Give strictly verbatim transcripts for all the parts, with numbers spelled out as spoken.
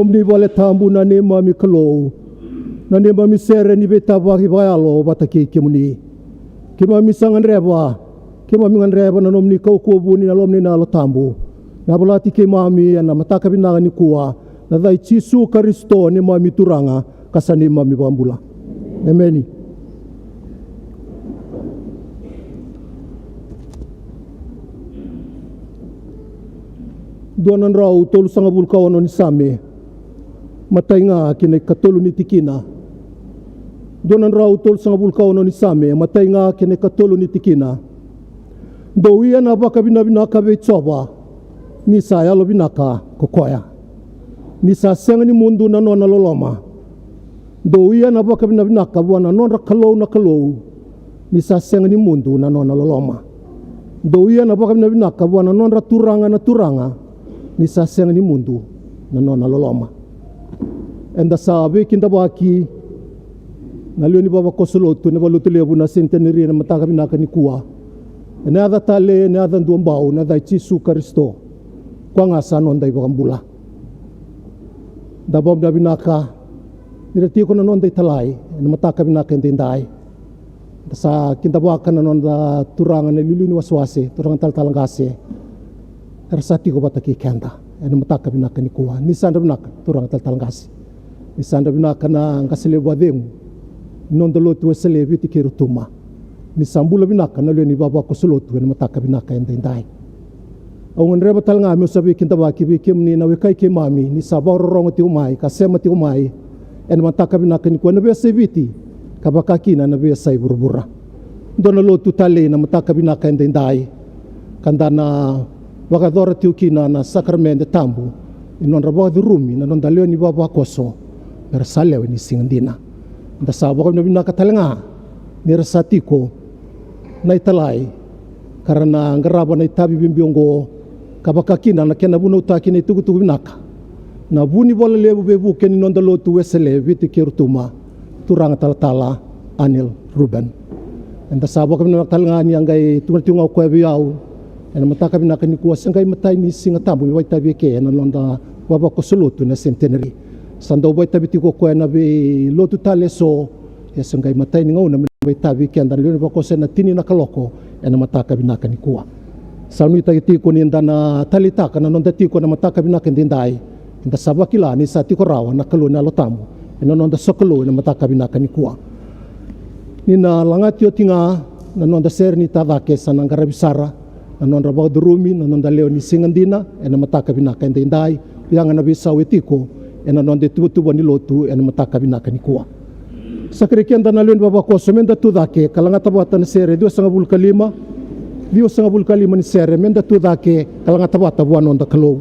nomuni vale tabu na neimami Kalou, na neimami sere ni veitavaki vakayalo vata kei kemuni. Keimami sa gadreva, keimami gadreva na nomuni kaukauwa vuni, na lomamuni na Yalo Tabu, na yavalati keimami ena mataka vinaka nikua, na yaca i Jisu Karisito neimami Turaga ka sa neimami Vakabula. Emeni. Dua na drau tolusagavulu ka ono ni Same, matai ga kei na ikatolu ni tikina. Dua na drau tolusagavulu ka ono ni Same, matai ga kei na ikatolu ni tikina. Dou ia na vakavinavinaka vei Jiova, ni sa yalovinaka ko koya, ni sa sega ni mudu na nona loloma. Dou ia na vakavinavinaka vua na nodra Kalou na kalou, ni sa sega ni mudu na nona loloma. Dou ia na vakavinavinaka vua na nodra Turaga na turaga, ni sa sega ni mudu na nona loloma. Eda sa veikidavaki na lewe ni vavakoso lotu ena valenilotu levu na Centenary ena mataka vinaka nikua, ena yaca tale, ena yaca duabau, na yaca i Jisu Karisito, koya ga sa noda iVakabula. Da vakavinavinaka ni ra tiko na noda italai ena mataka vinaka edaidai. Da sa kidavaka na noda turaga na iliuliu ni wasewase, turaga talatala qase, era sa tiko vata kei keda ena mataka vinaka nikua. Ni sa dra vinaka turaga talatala qase. Ni sa dra vinaka na qase levu vacegu ni noda lotu Wesele e Viti kei Rotuma. Ni sa bula vinaka na lewe ni vavakoso lotu ena mataka vinaka edaidai. Au gadreva tale ga meu sa veikidavaki vei kemuni na wekai keimami ni sa vakarorogo tiko mai ka sema tiko mai ena mataka vinaka nikua ena veiyasai Viti, ka vaka kina na veiyasai vuravura. Dua na lotu talei na mataka vinaka edaidai, ka da na vakayacora tiko kina na sakaramede tabu ni nodra vakacurumi na noda lewe ni vavakoso me ra sa lewe ni siga dina. Da sa vakavinavinaka tale ga ni ra sa tiko na italai ka ra na qarava na itavi bibi oqo, ka vaka kina na kena vunautaki na itukutuku vinaka na vunivola levu veivuke ni noda lotu Wesele e Viti kei Rotuma, turaga talatala Anil Ruben. Eda sa vakavinavinaka tale ga ni a qai tukuna tiko ga o koya vei au ena mataka vinaka nikua se qai matai ni Siga Tabu me vakaitavi eke ena noda vavakoso lotu na Centenary. Sa dau vakaitavi tiko o koya ena veilotu tale eso, ia se qai matai ni gauna me vakaitavi keda na lewe ni vavakoso ena tini na kaloko ena mataka vinaka nikua. Sa nuitaki tiko ni da na taleitaka na noda tiko ena mataka vinaka edaidai, eda sa vakila ni sa tiko rawa na Kalou na Yalo Tabu ena noda sokalou ena mataka vinaka nikua. Ni na lagati oti ga na noda sere ni tacake, sa na qaravi sara na nodra vakacurumi na noda lewe ni siga dina ena mataka vinaka edaidai, vei ira ga na veisau e tiko ena noda ituvatuva ni lotu ena mataka vinaka nikua. Sa kerei keda na lewe ni vavakoso me da tucake ka lagata vata na sere ciwasagavulu ka lima, ciwasagavulu ka lima ni sere, me da tucake ka lagata vata vua noda Kalou.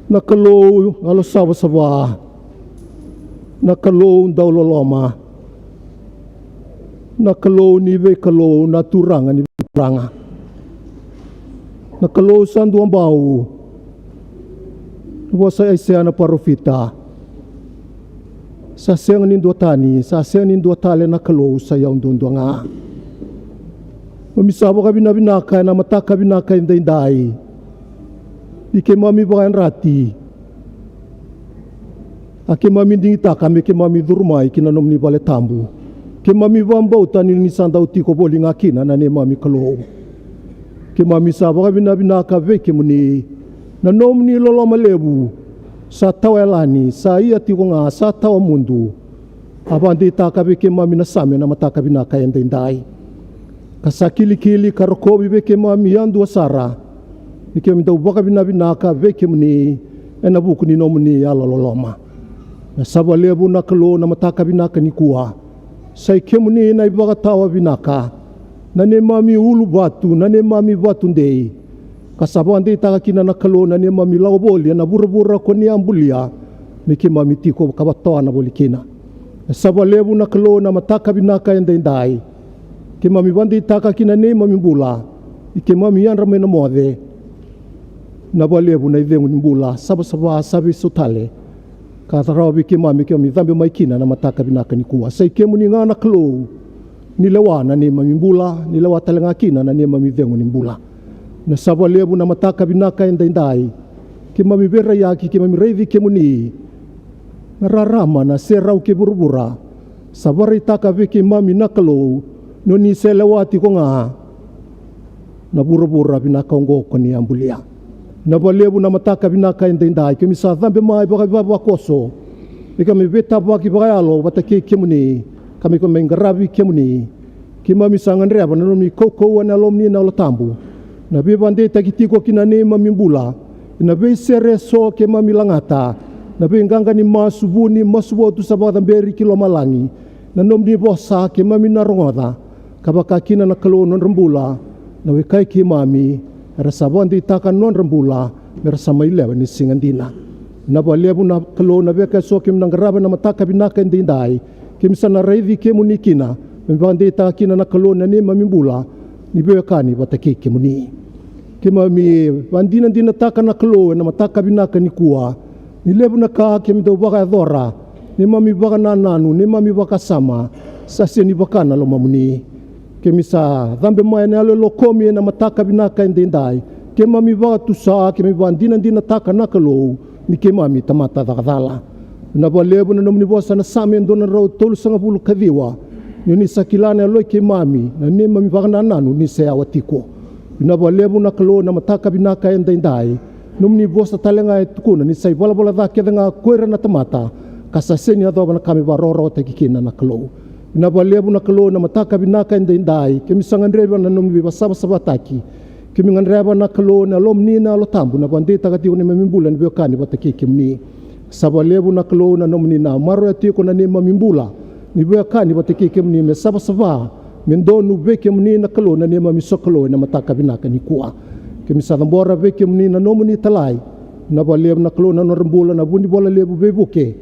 Na Kalou yalo savasava, na Kalou dau loloma, na Kalou ni veikalou, na Turaga ni veituraga, na Kalou sa dua bau. Na vosa i Aisea na parofita: Sa sega ni dua tani, sa sega ni dua tale na Kalou, sa i au duadua ga. Keimami sa vakavinavinaka ena mataka vinaka edaidai ni keimami vakayadrati, a keimami digitaka me keimami curu mai ki na nomuni vale tabu. Keimami vakabauta ni ni sa dau tiko voli ga kina na neimami Kalou. Keimami sa vakavinavinaka vei kemuni, na nomuni loloma levu sa tawayalani, sa ia tiko ga, sa tawamudu. A vakadeitaka vei keimami na Same na mataka vinaka edaidai, ka sa kilikili ka rokovi vei keimami yadua sara ni keimami dau vakavinavinaka vei kemuni ena vuku ni nomuni yalololoma. Na sava levu na Kalou na mataka vinaka nikua. Sa i kemuni na ivakatawa vinaka, na neimami uluvatu, na neimami vatu dei, ka sa vakadeitaka kina na Kalou na neimami lako voli ena vuravura ko ni a bulia me keimami tiko vakavatoana voli kina. Na sava levu na Kalou na mataka vinaka edaidai. Keimami vakadeitaka kina neimami bula ni keimami yadra mai na moce. Na vakalevu na icegu ni bula savasava, sa veisau tale, ka rawa vei keimami, keimami cabe mai kina na mataka vinaka nikua. Sa i kemuni ga na Kalou ni lewa na neimami bula, ni lewa tale ga kina na neimami cegu ni bula. Na sava levu na mataka vinaka edaidai. Keimami veiraiyaki, keimami raici kemuni na rarama, na serau kei vuravura. Sa vakaraitaka vei keimami na Kalou ni oni se lewa tiko ga na vuravura vinaka oqo ko ni a bulia. Na vakalevu na mataka vinaka edaidai, keimami sa cabe mai vakaivavakoso me keimami veitavaki vakayalo vata kei kemuni, ka me keimami qaravi kemuni. Keimami sa gadreva na nomuni kaukauwa ena Yalomuni na Yalo Tabu, na veivakadeitaki tiko kina neimami bula ena veisere eso keimami lagata, na veiqaqa ni masu, vu ni masu votu sa vakacaberi ki lomalagi. Na nomuni vosa keimami na rogoca, ka vaka kina na Kalou nodra bula na weka i keimami era sa vakadeitaka nodra bula me ra sa mai lewe ni siga dina. Na vakalevu na Kalou na veika eso keimami na qarava ena mataka vinaka edaidai, keimami sa na raici kemuni kina, me vakadeitaka kina na Kalou na neimami bula ni veiwekani vata kei kemuni. Keimami vakadinadinataka na Kalou ena mataka vinaka nikua ni levu na ka keimami dau vakayacora, neimami vakanananu, neimami vakasama, sa sega ni vaka na lomamuni. Keimami sa cabe mai ena yalo e lokomi ena mataka vinaka edaidai. Keimami vakatusa, keimami vakadinadinataka na Kalou ni keimami tamata caka cala. Na vakalevu na nomuni vosa na Same dua na drau tolusagavulu ka ciwa, ni oni sa kila na yalo i keimami, na neimami vakanananu ni se yawa tiko. Na vakalevu na Kalou na mataka vinaka edaidai. Nomuni vosa tale ga e tukuna ni sa ivalavala ca kece ga ko ira na tamata, ka sa sega ni yacova na ka me vakarokorokotaki kina na Kalou. Na vakalevu na Kalou na mataka vinaka edaidai, keimami sa gadreva na nomuni veivasavasavataki. Keimami gadreva na Kalou na Yalomuni na Yalo Tabu na vakadeitaka tiko neimami bula ni veiwekani vata kei kemuni. Sa vakalevu na Kalou na nomuni na maroroya tiko na neimami bula ni veiwekani vata kei kemuni, me savasava, me donu vei kemuni na Kalou na neimami sokalou ena mataka vinaka nikua. Keimami sa cabora vei kemuni na nomuni italai. Na vakalevu na Kalou na nodra bula na vunivola levu veivuke,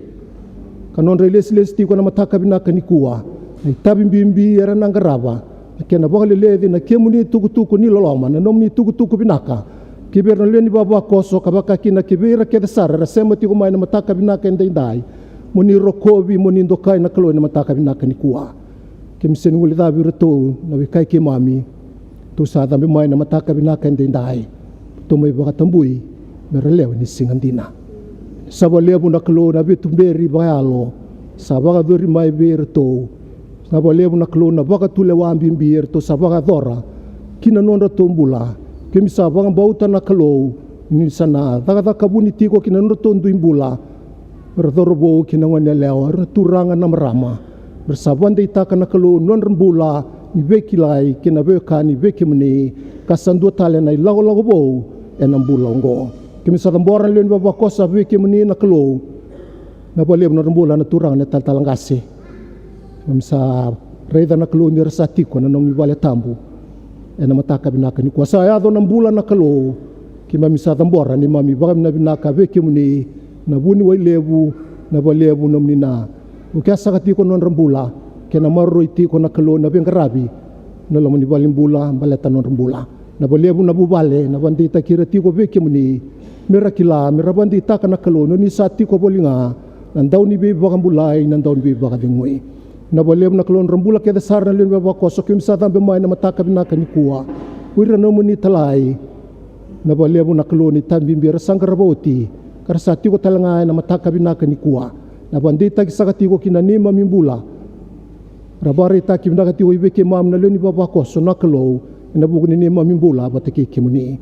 ka nodra ilesilesi tiko ena mataka vinaka nikua. Na itavi bibi era na qarava, na kena vakaleleci na kemuni tukutuku ni loloma, na nomuni tukutuku vinaka ki vei ira na lewe ni vavakoso, ka vaka kina ki vei ira kece sara era sema tiko mai ena mataka vinaka edaidai. Mo ni rokovi, mo ni dokai na Kalou ena mataka vinaka nikua. Keimami sega ni guilecavi iratou na weka i keimami. Ratou sa cabe mai ena mataka vinaka edaidai, ratou mai vakatabui me ra lewe ni siga dina. Sa vakalevu na Kalou na veituberi vakayalo sa vakayacori mai vei iratou. Sa vakalevu na Kalou na vakatulewa bibi eratou sa vakayacora ki na nodratou bula. Keimami sa vakabauta na Kalou ni sa na cakacaka vuni tiko ki na nodratou dui bula, me ra cauravou kei na goneyalewa, era na turaga, na marama, me ra sa vakadeitaka na Kalou nodra bula ni veikilai kei na veiwekani vei kemuni, ka sa dua tale na ilakolako vou ena bula oqo. Keimami sa cabora na lewe ni vavakoso vei kemuni na Kalou. Na vakalevu na nodra bula na turaga na talatala qase. Keimami sa Raica na Kalou ni ra sa tiko na nomuni vale tabu ena mataka vinaka nikua. Sa yaco na bula na Kalou, keimami sa cabora neimami vakavinavinaka vei kemuni na vuniwai levu, na valevu nomuni na. O kea saka tiko nodra bula, kei na maroroi tiko na Kalou na veiqaravi na loma ni valenibula baleta nodra bula. Na valevu na vuvale, na vadeitaki ira tiko vei kemuni, me ra kila, me ra vadeitaka na Kalou, ni oni sa tiko voli ga na dau ni veivakabulai, na dau ni veivakacegui. Na valevu na Kalou nodra bula kece sara na lewe ni vavakoso, keimami sa cabe mai na mataka vinaka nikua. O ira na nomuni italai, na valevu na Kalou na itavi bibi era sa qarava oti, ka ra sa tiko tale ga ena mataka vinaka nikua. Na vadeitaki saka tiko kina neimami bula. Ra vakaraitaki vinaka tiko i vei keimami na lewe ni vavakoso na Kalou, ena vuku ni neimami bula vata kei kemuni.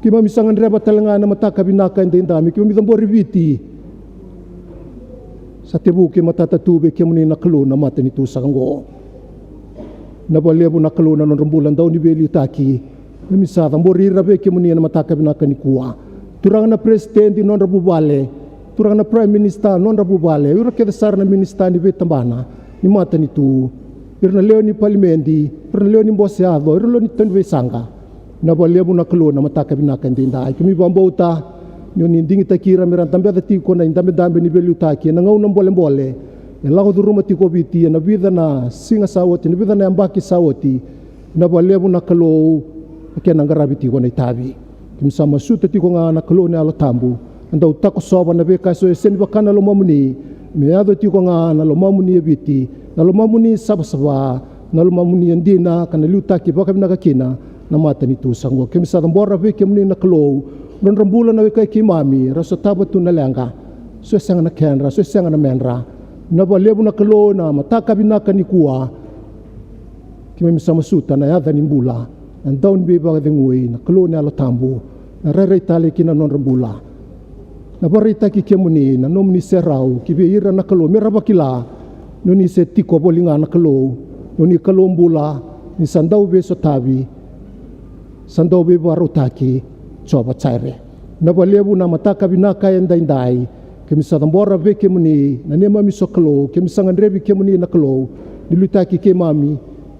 Keimami sa gadreva tale ga ena mataka vinaka edaidai me keimami cabori Viti. Sa tevuki matata tu vei kemuni na Kalou na matanitu saka oqo. Na valevu na Kalou na nodra bula dau ni veiliutaki. Keimami sa cabori ira vei kemuni ena mataka vinaka nikua. Turaga na peresitedi nodra vuvale, turaga na prime minister nodra vuvale, ira kece sara na minister ni veitabana ni matanitu, ira na lewe ni palimedi, ira na lewe ni bose yaco, ira na lewe ni tani veisaqa. Na valevu na Kalou na mataka vinaka edaidai. Keimami vakabauta ni oni digitaki ira me ra dabeca tiko na idabedabe ni veiliutaki ena gauna bolebole e lako curuma tiko o Viti ena vica na siga sa oti, na vica na yabaki sa oti. Na valevu na Kalou, na kena qaravi tiko na itavi. Keimami sa masuta tiko ga na Kalou na Yalo Tabu, na dau takosova na veika eso e sega ni vaka na lomamuni, me yaco tiko ga na lomamuni e Viti, na lomamuni savasava, na lomamuni e dina ka na liutaki vakavinaka kina na matanitu saka oqo. Keimami sa cabora vei kemuni na Kalou, nodra bula na wekai keimami, ra sotava tu na leqa, so e sega na kedra, so e sega na medra. Na valevu na Kalou na mataka vinaka nikua. Keimami sa masuta na yaca ni bula, na dau ni veivakacegui, na Kalou na Yalo Tabu, na rairai tale ki na nodra bula. Na vakaraitaki kemuni na nomuni serau ki vei ira na Kalou, me ra vakila ni oni se tiko voli ga na Kalou, ni oni Kalou bula, ni sa dau veisotavi, sa dau veivakarautaki, Jiova Jaire. Na valevu na mataka vinaka edaidai, keimami sa cabora vei kemuni na neimami sokalou, keimami sa gadrevi kemuni na Kalou ni liutaki keimami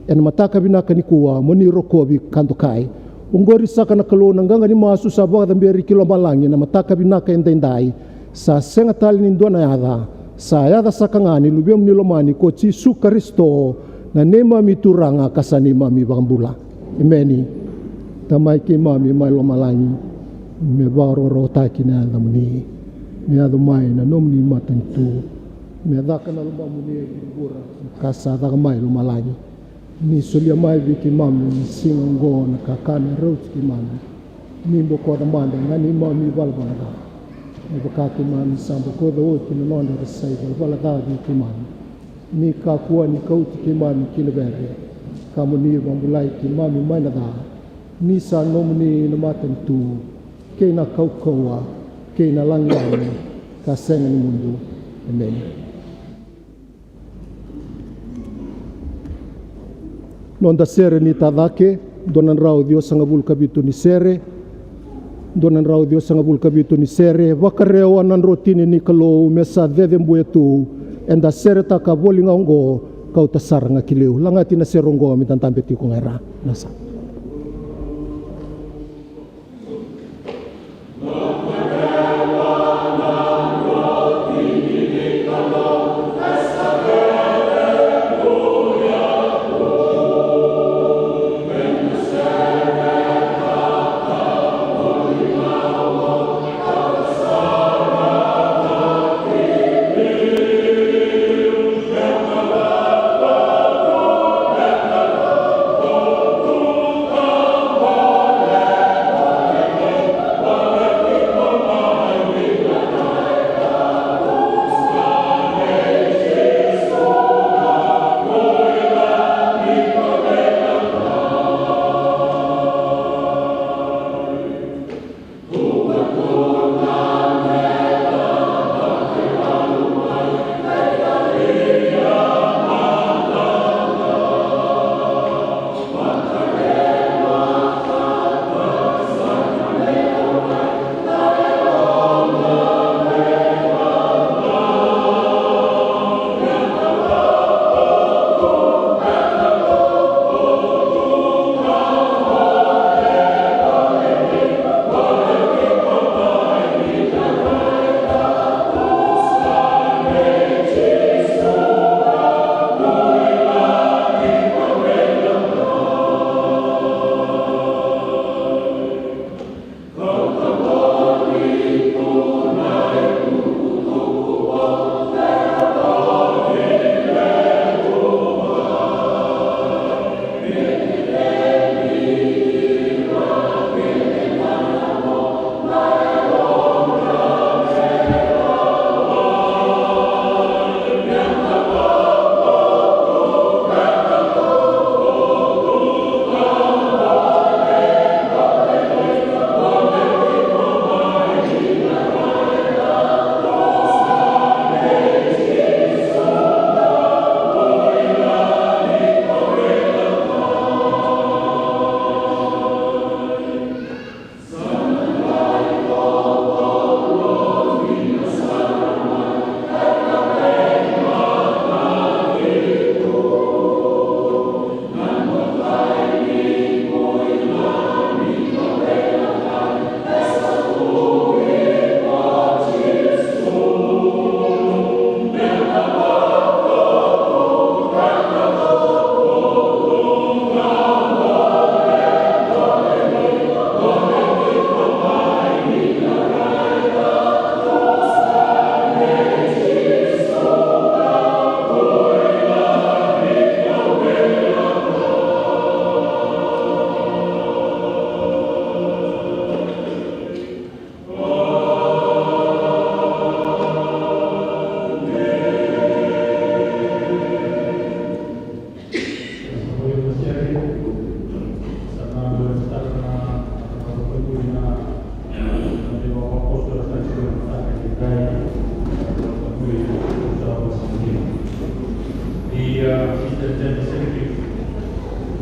ena mataka vinaka nikua, mo ni rokovi ka dokai. Oqori saka na Kalou na qaqa ni masu sa vakacaberi ki lomalagi na mataka vinaka edaidai. Sa sega tale ni dua na yaca, sa yaca saka ga ni Luvemuni lomani ko Jisu Karisito, na neimami Turaga ka sa neimami Vakabula. Emeni. Tamai keimami mai lomalagi, me vakarokorokotaki na yacamuni, me yaco mai na nomuni matanitu, me caka na lomamuni e vuravura ka sa caka mai lomalagi. Ni solia mai vei keimami na siga oqo na kakana e rauti keimami. Ni bokoca mada ga neimami ivalavala ca, me vaka keimami sa bokoca oti na nodra era sa ivalavala ca vei keimami. Ni kakua ni kauti keimami ki na vere, ka mo ni vakabulai keimami mai na ca. Ni sa nomuni na matanitu, kei na kaukauwa, kei na lagilagi, ka sega ni mudu. Emeni. Noda sere ni tacake, dua na drau ciwasagavulu ka vitu ni sere, dua na drau ciwasagavulu ka vitu ni sere. Vakarewa na drotini ni Kalou me sa cecebuya tu, eda seretaka voli ga oqo, kauta sara ga ki liu. Lagati na sere oqo me da dabe tiko ga e ra. Na sa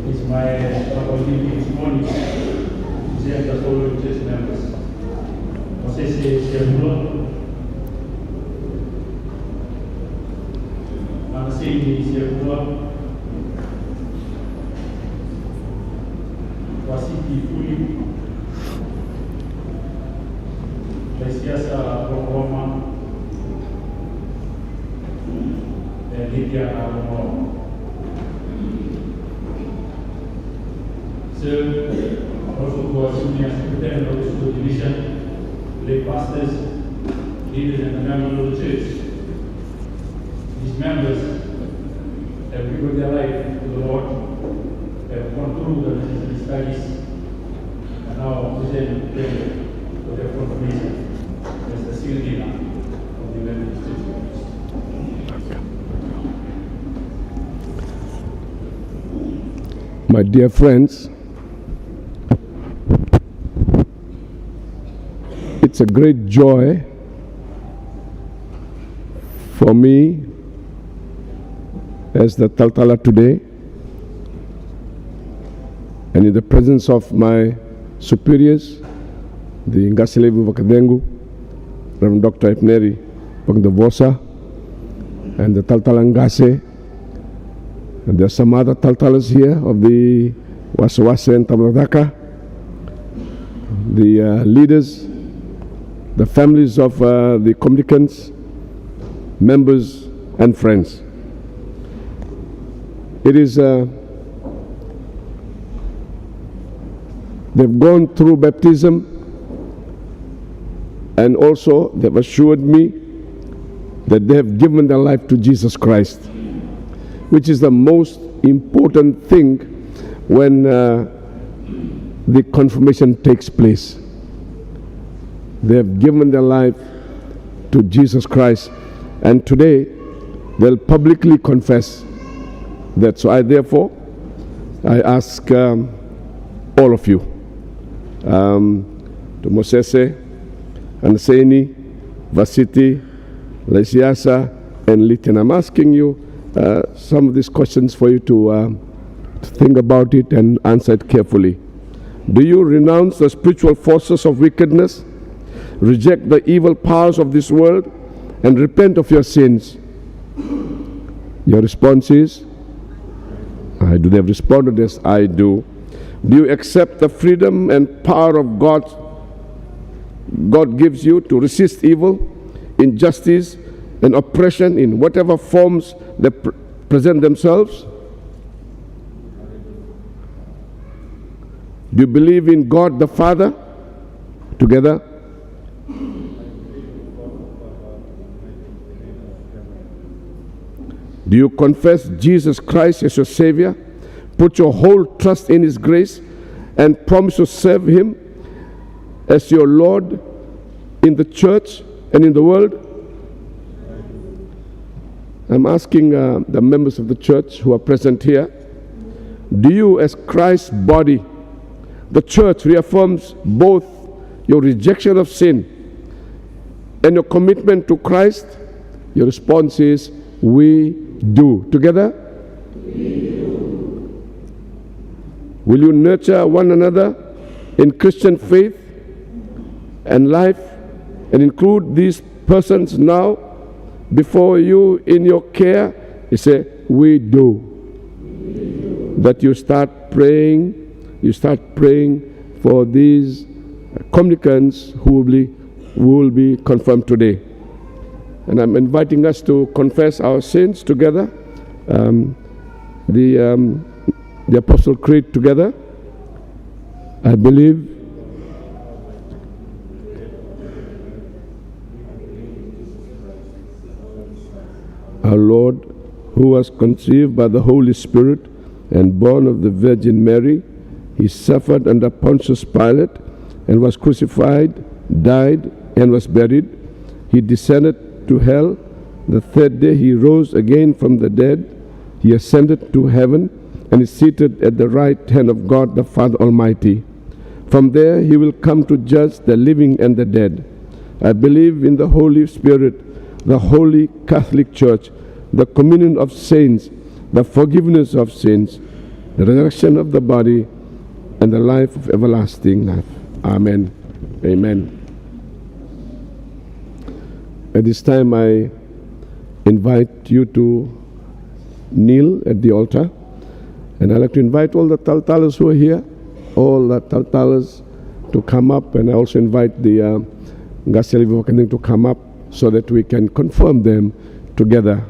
It's my responsibility this morning to present the following church members. Mosese Siakua, Anaseni Siakua, Wasiti Fuli, Laisiasa Rokoroma, and Lydia Rokoroma. Serve also for senior superintendent of the school division, lay pastors, leaders and the members of the church. These members have given their life to the Lord, have gone through the necessary studies, and now present prayer for their confirmation as the seal dealer of the United States of Christ. My dear friends, it's a great joy for me as the Talatala today, and in the presence of my superiors, the Qase Levu Vakacegu, Reverend Doctor Epineri Vakadavosa, and the Talatala Qase, and there are some other talatalas here of the Wasewase and Tabacakacaka, the uh, leaders, the families of uh, the communicants, members, and friends. It is, uh, they've gone through baptism, and also they've assured me that they have given their life to Jesus Christ, which is the most important thing when uh, the confirmation takes place. They have given their life to Jesus Christ, and today they'll publicly confess that. So I therefore, I ask um, all of you, um, to Mosese, Anaseni, Vasiti, Laisiasa, and Litin. I'm asking you uh, some of these questions for you to, um, to think about it and answer it carefully. Do you renounce the spiritual forces of wickedness, reject the evil powers of this world, and repent of your sins? Your response is, I do. They have responded, yes, I do. Do you accept the freedom and power of God God gives you to resist evil, injustice, and oppression in whatever forms they pr- present themselves? Do you believe in God the Father? Together. Do you confess Jesus Christ as your Savior, put your whole trust in His grace, and promise to serve Him as your Lord in the church and in the world? I'm asking uh, the members of the church who are present here, do you, as Christ's body, the church, reaffirms both your rejection of sin and your commitment to Christ? Your response is, we do. Together? Will you nurture one another in Christian faith and life and include these persons now before you in your care? He said, we do. That you start praying, you start praying for these communicants who will be, who will be confirmed today. And I'm inviting us to confess our sins together, um, the, um, the Apostle Creed together. I believe. Our Lord, who was conceived by the Holy Spirit and born of the Virgin Mary, he suffered under Pontius Pilate and was crucified, died, and was buried. He descended to hell. The third day he rose again from the dead. He ascended to heaven and is seated at the right hand of God the Father Almighty. From there he will come to judge the living and the dead. I believe in the Holy Spirit, the Holy Catholic Church, the communion of saints, the forgiveness of sins, the resurrection of the body, and the life of everlasting life. Amen. Amen. At this time, I invite you to kneel at the altar. And I'd like to invite all the taltalas who are here, all the taltalas to come up, and I also invite the uh, Qase Levu Vakacegu to come up so that we can confirm them together.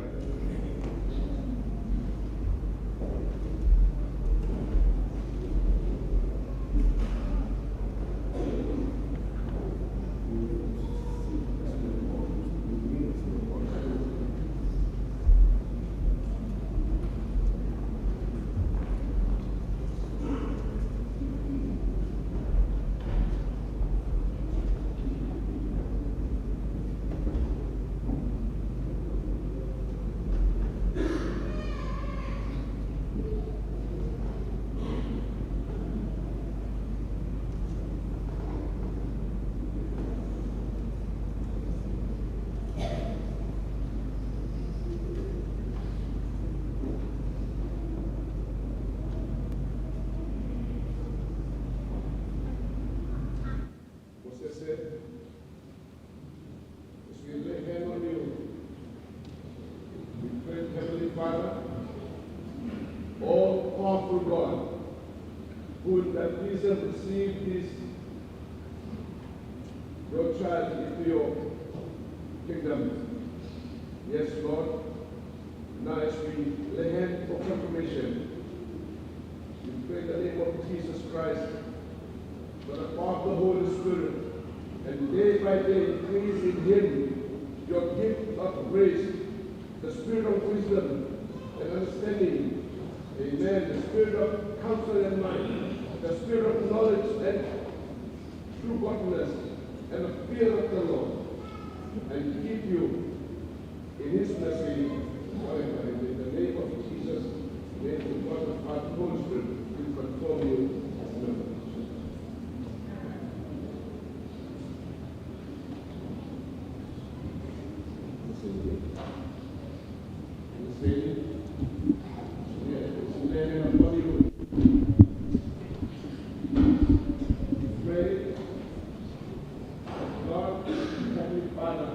As we lay hand on you, we pray, Heavenly Father, all powerful God, who in baptism received this, your child, into your kingdom. Yes, Lord. Now, as we lay hand for confirmation, we pray in the name of Jesus Christ, by the power of the Holy Spirit, and day by day increase in him your gift of grace, the spirit of wisdom and understanding. Amen. The spirit of counsel and might, the spirit of knowledge and true godliness, and the fear of the Lord, and keep you in his mercy forever. In the name of Jesus, may the God of our Holy Spirit will conform you as members. Pray, God, Heavenly Father,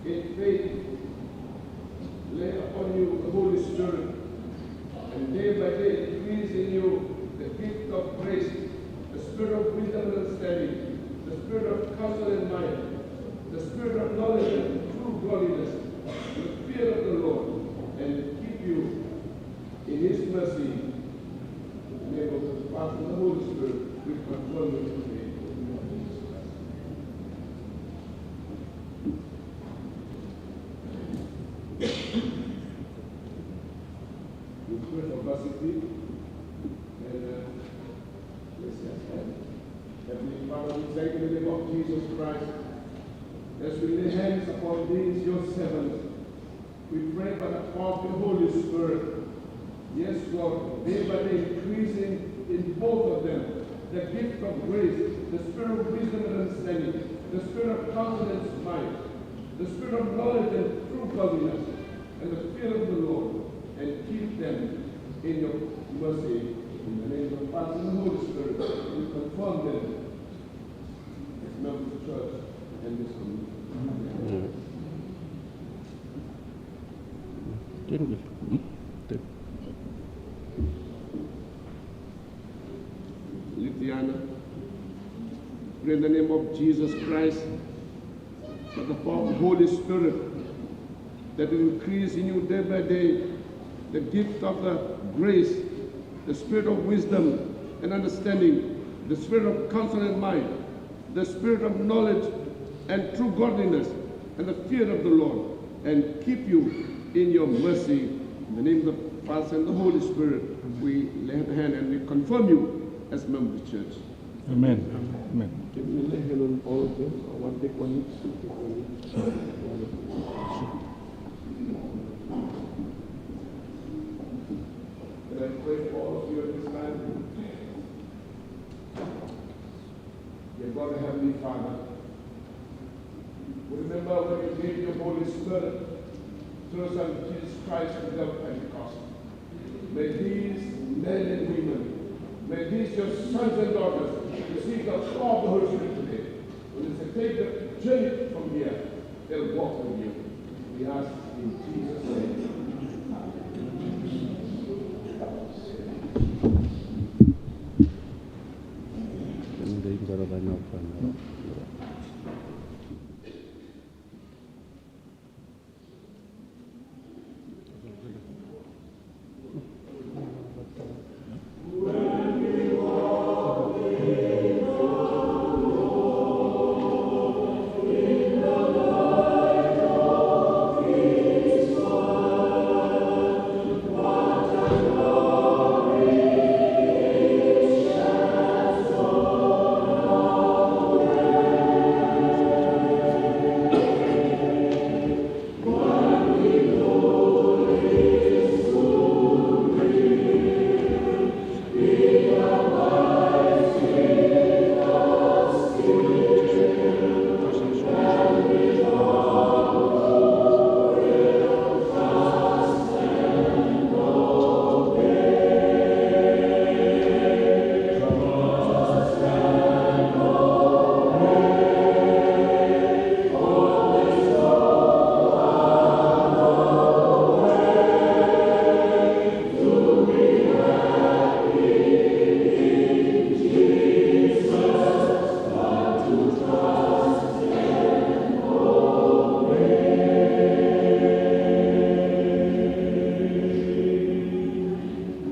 in faith, lay upon you the Holy Spirit, and day by day increase in you the gift of grace, the spirit of wisdom and understanding, the spirit of counsel and might, the spirit of knowledge and true godliness, the fear of the Lord, and keep you in his mercy, may the Father and the Holy Spirit will control you today. We pray for Pastor Pete and, uh, let's just stand. Heavenly Father, we thank you in the name of Jesus Christ. As we lay hands upon these, your servants, we pray by the power of the Holy Spirit. Yes, Lord, day by day increasing in both of them the gift of grace, the spirit of wisdom and understanding, the spirit of counsel and might, the spirit of knowledge and true godliness, and the fear of the Lord, and keep them in your mercy. In the name of the Father and the Holy Spirit, we confirm them as members of the church and this community. Litiana, pray in the name of Jesus Christ, that the power of the Holy Spirit that will increase in you day by day the gift of the grace, the spirit of wisdom and understanding, the spirit of counsel and might, the spirit of knowledge and true godliness, and the fear of the Lord, and keep you in your mercy. In the name of the Father and the Holy Spirit, we lay the hand and we confirm you as member of the church. Amen. Amen. Can we lay hand on all of them? One take one each. Can I pray for all of you at this time? Dear God, Heavenly Father, we remember when you gave your Holy Spirit through your Son Jesus Christ on the day of Pentecost. May these May these your sons and daughters receive the power of the Holy Spirit today. When they take the journey from here, they'll walk with you. We ask in Jesus' name.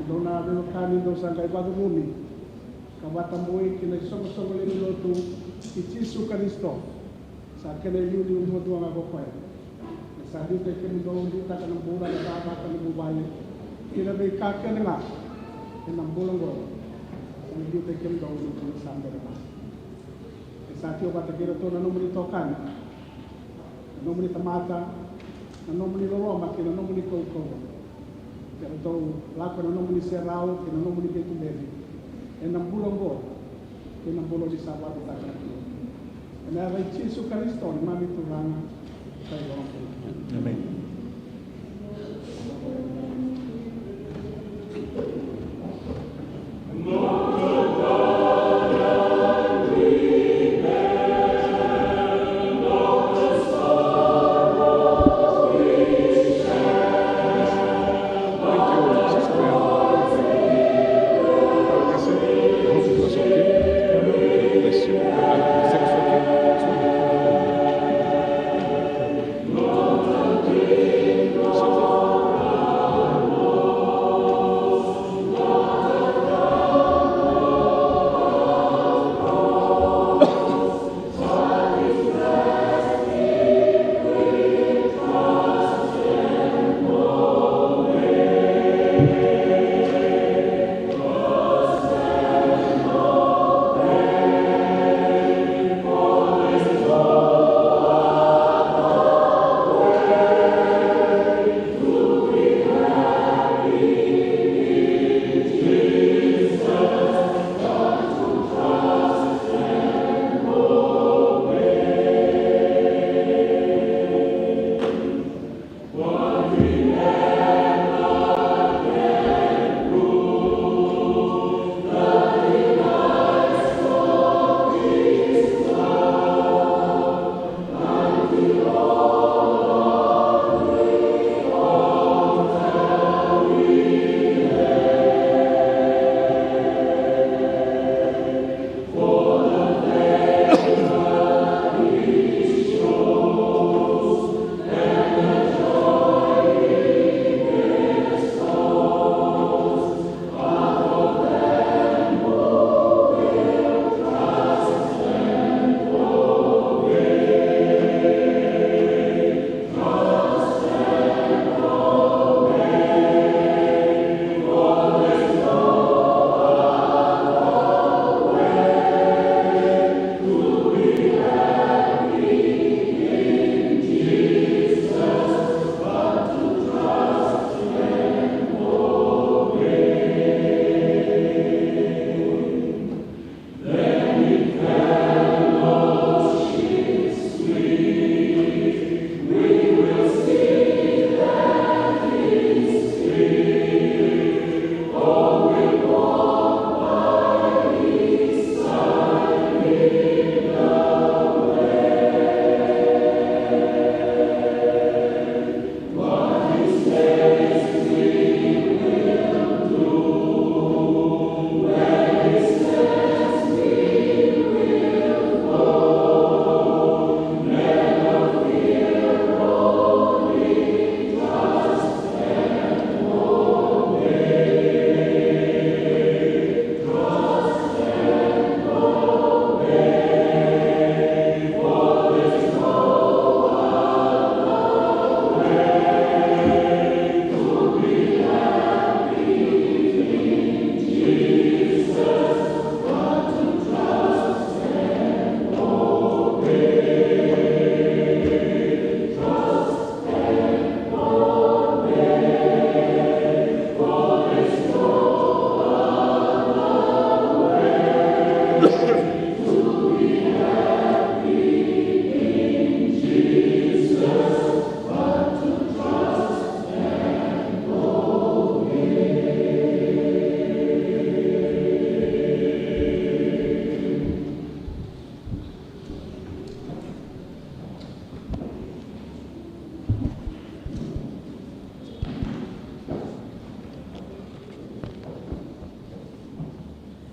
Dou na veiwekani, dou sa qai vakacurumi ka vakatabui ki na isoqosoqo lewe ni lotu i Jisu Karisito. Sa kena iliuliu duadua ga ko koya. E sa liutaki kemudou, liutaka na bula, na cakacaka ni vuvale kei na veika kece ga ena bula oqo. Sa na liutaki kemudou ena bula sa bera mai. E sa tiko vata kei iratou na nomuni itokani, na nomuni tamata, na nomuni loloma kei na nomuni kaukauwa. Ke ratou lako ena nomuni serau kei na nomuni veituberi ena bula oqo kei na bula ni sa vakacacana. Ena yaca i Jisu Karisito, neimami Turaga ka iVakabula. Emeni.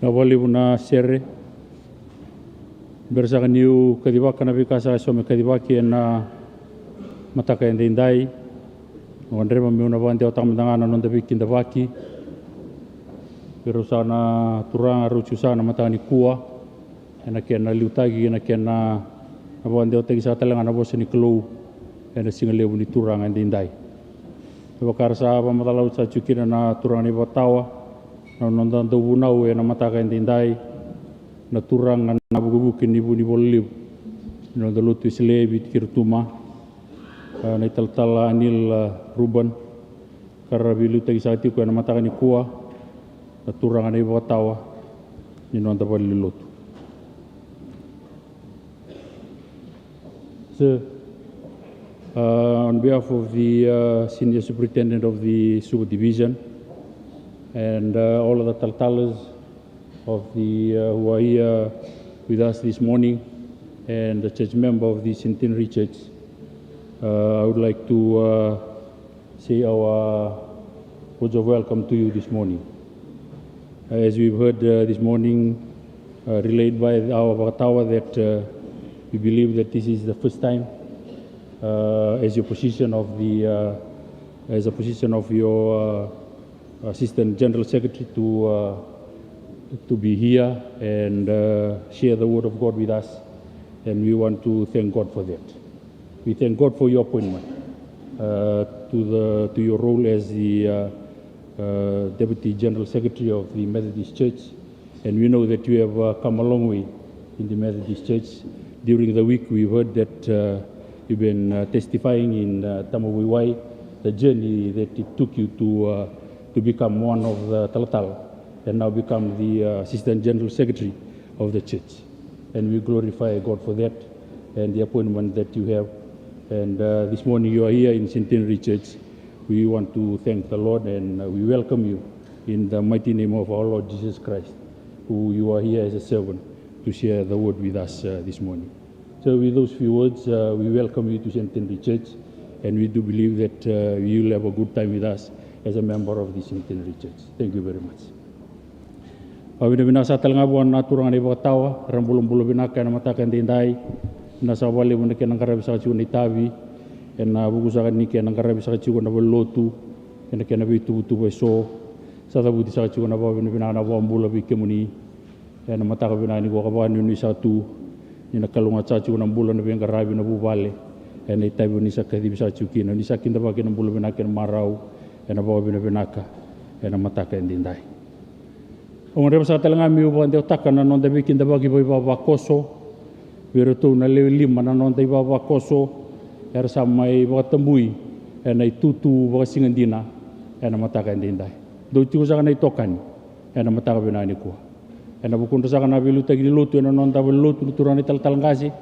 Vinaka vakalevu na sere. Bera saka niu kacivaka na veika sa yaco me kacivaki ena mataka edaidai, au gadreva meu na vakadewataka mada ga na noda veikidavaki vei rau saka na turaga rau tiko saka na mataka nikua, ena kena liutaki, ena kena na vakadewataki saka tale ga na vosa ni Kalou ena siga levu ni Turaga edaidai. Me vaka era sa vakamacala oti saka tiko kina na turaga na iVakatawa, na noda dauvunau ena mataka edaidai, na turaga na vukevuke ni Vunivola Levu ni noda lotu Wesele e Viti kei Rotuma, e, na italatala Anil, e, Ruben, ka ra veiliutaki saka tiko ena mataka nikua, na turaga na iVakatawa ni noda valenilotu. So, uh, on behalf of the, uh, Senior Superintendent of the Suva Division and, uh, all of the talatalas of the, uh, who are here with us this morning and the church member of the Centenary Church, uh, I would like to, uh, say our words of welcome to you this morning. Uh, as we've heard, uh, this morning, uh, relayed by our Vakatawa that, uh, we believe that this is the first time, uh, as your position of the, uh, as a position of your, uh, Assistant General Secretary to, uh, to be here and, uh, share the word of God with us. And we want to thank God for that. We thank God for your appointment, uh, to the, to your role as the, uh, uh, Deputy General Secretary of the Methodist Church. And we know that you have, uh, come a long way in the Methodist Church. During the week, we heard that, uh, you've been, uh, testifying in, uh, Tamavaiwai, the journey that it took you to, uh, to become one of the talatala and now become the, uh, Assistant General Secretary of the church. And we glorify God for that and the appointment that you have. And, uh, this morning you are here in Centenary Church. We want to thank the Lord and, uh, we welcome you in the mighty name of our Lord Jesus Christ, who you are here as a servant to share the word with us, uh, this morning. So with those few words, uh, we welcome you to Centenary Church, and we do believe that, uh, you will have a good time with us as a member of the Centenary Church. Thank you very much. Vakavinavinaka saka tale ga vua na turaga na iVakatawa, ra bulabula vinaka ena mataka edaidai. Vinaka saka vakalevu na kena qaravi saka tiko na itavi ena vuku saka ni kena qaravi saka tiko na valenilotu ena kena veituvatuva eso. Sa cavuti saka tiko na vakavinavinaka, na vakabula vei kemuni ena mataka vinaka nikua, ka vakanuinui saka tu ni na kalougata saka tiko na bula, na veiqaravi, na vuvale ena itavi o ni sa kacivi saka tiko kina. O ni sa kidavaki na bula vinaka kei na marau ena vakavinavinaka ena mataka edaidai. Au gadreva saka tale ga meu vakadewataka na noda veikidavaki vakaivavakoso vei iratou na lewe lima na noda ivavakoso era sa mai vakatabui ena itutu vakasiga dina ena mataka edaidai. Dou tiko saka na itokani ena mataka vinaka nikua. Ena vukudra saka na veiliutaki ni lotu ena noda valenilotu na turaga na italatala qase,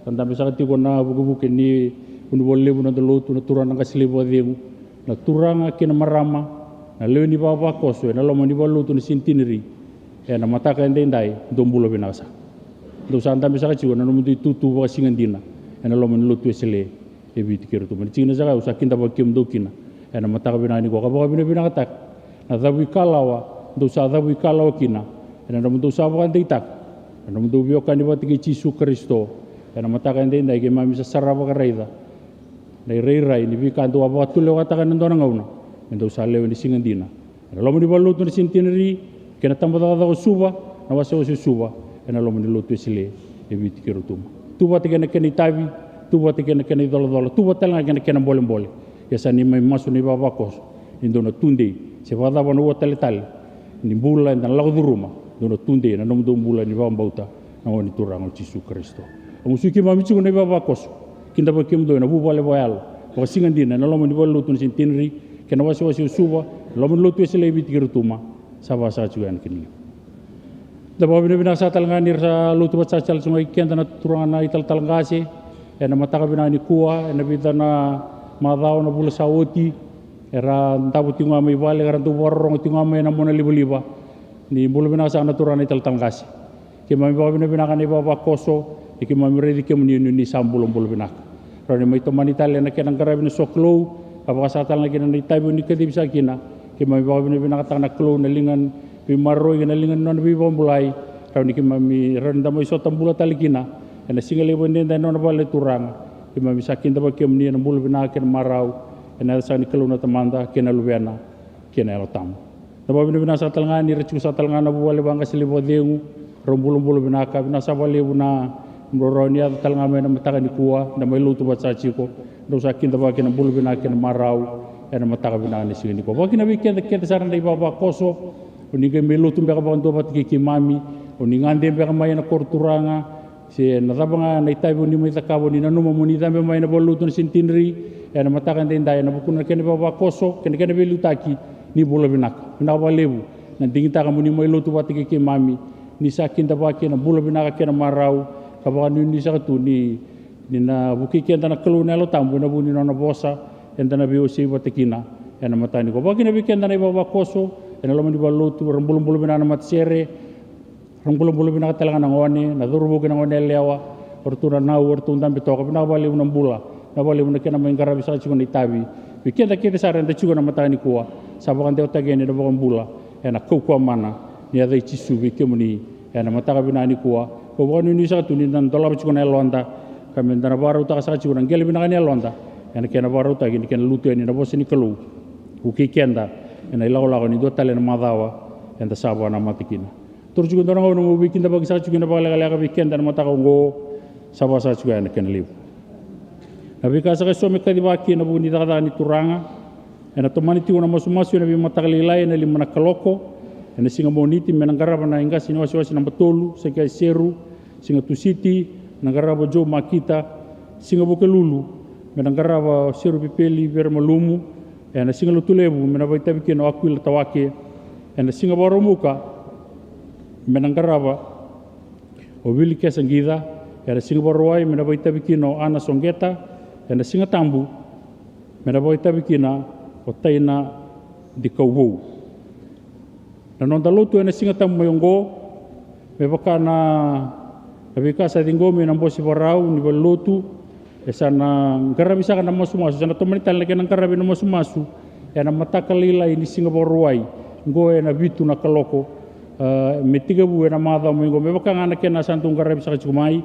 sa dabe saka tiko na vukevuke ni Vunivola Levu ni noda lotu, na turaga na qase levu vakacegu, na turaga kei na marama, na lewe ni vavakoso ena loma ni valenilotu na Centenary. Ena mataka edaidai, dou bula vinaka saka. Dou sa dabe saka tiko ena nomudou itutu vakasiga dina ena loma ni lotu Wesele e Viti kei Rotuma. Ni tikina saka au sa kidavaki kemudou kina ena mataka vinaka nikua, ka vakavinavinakataka na cavuikalawa dou sa cavuikalawa kina ena nomudou sa vakadeitaka na nomudou veiwekani vata kei Jisu Karisito. Ena mataka edaidai keimami sa sara vakaraica na irairai ni veika dou a vakatulewataka ena dua na gauna me dou sa lewe ni siga dina ena loma ni valenilotu na Centenary kei na tabacakacaka o Suva, na wasewase o Suva ena loma ni lotu Wesele e Viti kei Rotuma. Tu vata kei na kena itavi, tu vata kei na kena icolacola, tu vata tale ga kei na kena bolebole. Ia sa neimami masu na ivavakoso ni dou na tudei, se vakacava na ua taletale ni bula eda na lako curuma, dou na tudei ena nomudou bula ni vakabauta na Gone Turaga o Jisu Karisito. Au gusuki keimami tiko na ivavakoso, kidavaki kemudou ena vuvale vakayalo vakasiga dina ena loma ni valenilotu na Centenary kei na wasewase o Suva, ena loma ni lotu Wesele e Viti kei Rotuma. Sa vakasaka tiko yani kina. Da vakavinavinaka saka tale ga ni ra sa lotu vata saka tale tiko ga i keda na turaga na italatala qase ena mataka vinaka nikua, ena vica na macawa, na vula sa oti, era davo tiko ga mai vale, era dau vakarorogo tiko ga mai ena mona livaliva. Ni bula vinaka saka na turaga na italatala qase. Keimami vakavinavinaka na ivavakoso ni keimami raici kemuni ni, ni sa bulabula vinaka. Rawa ni mai tomani tale ena kena qaravi na sokalou, ka vakasaka tale ga kina na itavi o ni kacivi saka kina. Keimami vakavinavinakataka na Kalou na liga veimaroroi kei na liga ni nona veivakabulai, rawa ni keimami rawa ni da mai sota bula tale kina ena siga levu edaidai ena nona vale na Turaga. Keimami sa kidavaki kemuni ena bula vinaka kei na marau, ena yaca saka ni Kalou na Tamada kei na Luvena kei na Yalo Tabu. Da vakavinavinaka saka tale ga ni ra tiko saka tale ga na vuvale vaqase levu vakacegu, rau bulabula vinaka. Vinaka saka vakalevu na nodrau rawa ni yaco tale ga mai na mataka nikua, da mai lotu vata saka tiko, drau sa kidavaki na bula vinaka kei na marau ena mataka vinaka ni siga nikua. Vakakina vei keda kece sara na ivavakoso, o ni qai mai lotu beka vakadua vata kei keimami, o ni gade beka mai ena koro turaga, se na cava ga na itavi o ni mai cakava, o ni nanuma mo ni cabe mai na valenilotu na Centenary ena mataka edaidai, ena vukuna na kena ivavakoso kei na kena veiliutaki, ni bula vinaka. Vinaka vakalevu na digitaka mo ni mai lotu vata kei keimami, ni sa kidavaki ena bula vinaka kei na marau, ka vakanuinui saka tu ni, ni na vukei keda na Kalou na Yalo Tabu ena vuku ni nona vosa eda na veiwasei vata kina ena mataka nikua. Vakakina vei keda na ivavakoso ena loma ni valenilotu, ra bulabula vinaka na matasere, ra bulabula vinaka tale ga na gone, na cauravou kei na gone yalewa, o ratou na nau, o ratou dabe toka. Vinaka vakalevu na bula, vinaka vakalevu na kena mai qaravi saka tiko na itavi. Vei keda kece sara eda tiko ena mataka nikua, sa vakadewataki yani na vakabula ena kaukauwa mana ni yaca i Jisu vei kemuni ena mataka vinaka nikua. Kau vakanuinui saka tu ni da na dolava tiko na yaloda, ka me da na vakarautaka saka tiko na qele vinaka ni yaloda ena kena vakarautaki ni kena lutu yani na vosa ni Kalou, vukei keda ena ilakolako ni dua tale na macawa eda sa vakanamata kina. Toro tiko e dua na gauna meu veikidavaki saka tiko kina vakalekaleka vei keda ena mataka oqo, sa vaka saka tiko ya na kena levu. Na veika saka eso me kacivaki ena vuku ni cakacaka ni Turaga, ena tomani tiko na masumasu ena veimataka lailai ena lima na kaloko ena siga Moniti, me na qarava na iqase ni wasewase naba tolu, Sake Aseru, siga Tusiti, me na qarava o Joe Makita, siga Vukelulu, me na qarava o Serupepeli Veremalumu, ena siga Lotulevu, me na vakaitavi kina o Akuila Tawake, ena siga Vakaraubuka, me na qarava o Vili Kesa Qica, ena siga Vakarauwai, me na vakaitavi kina o Ana Soqeta, ena siga Tabu, me na vakaitavi kina o Taina Dikauvou. Na noda lotu ena Siga Tabu mai oqo, me vaka na, na veika sa ciqomi ena Bose Vakarau ni valenilotu, e sa na qaravi saka na masumasu, sa na tomani tale na kena qaravi na masumasu ena mataka lailai ni siga Vakarauwai, oqo ena vitu na kaloko, ah, me tekivu ena macawa mai oqo, me vaka ga na kena sa dau qaravi saka tiko mai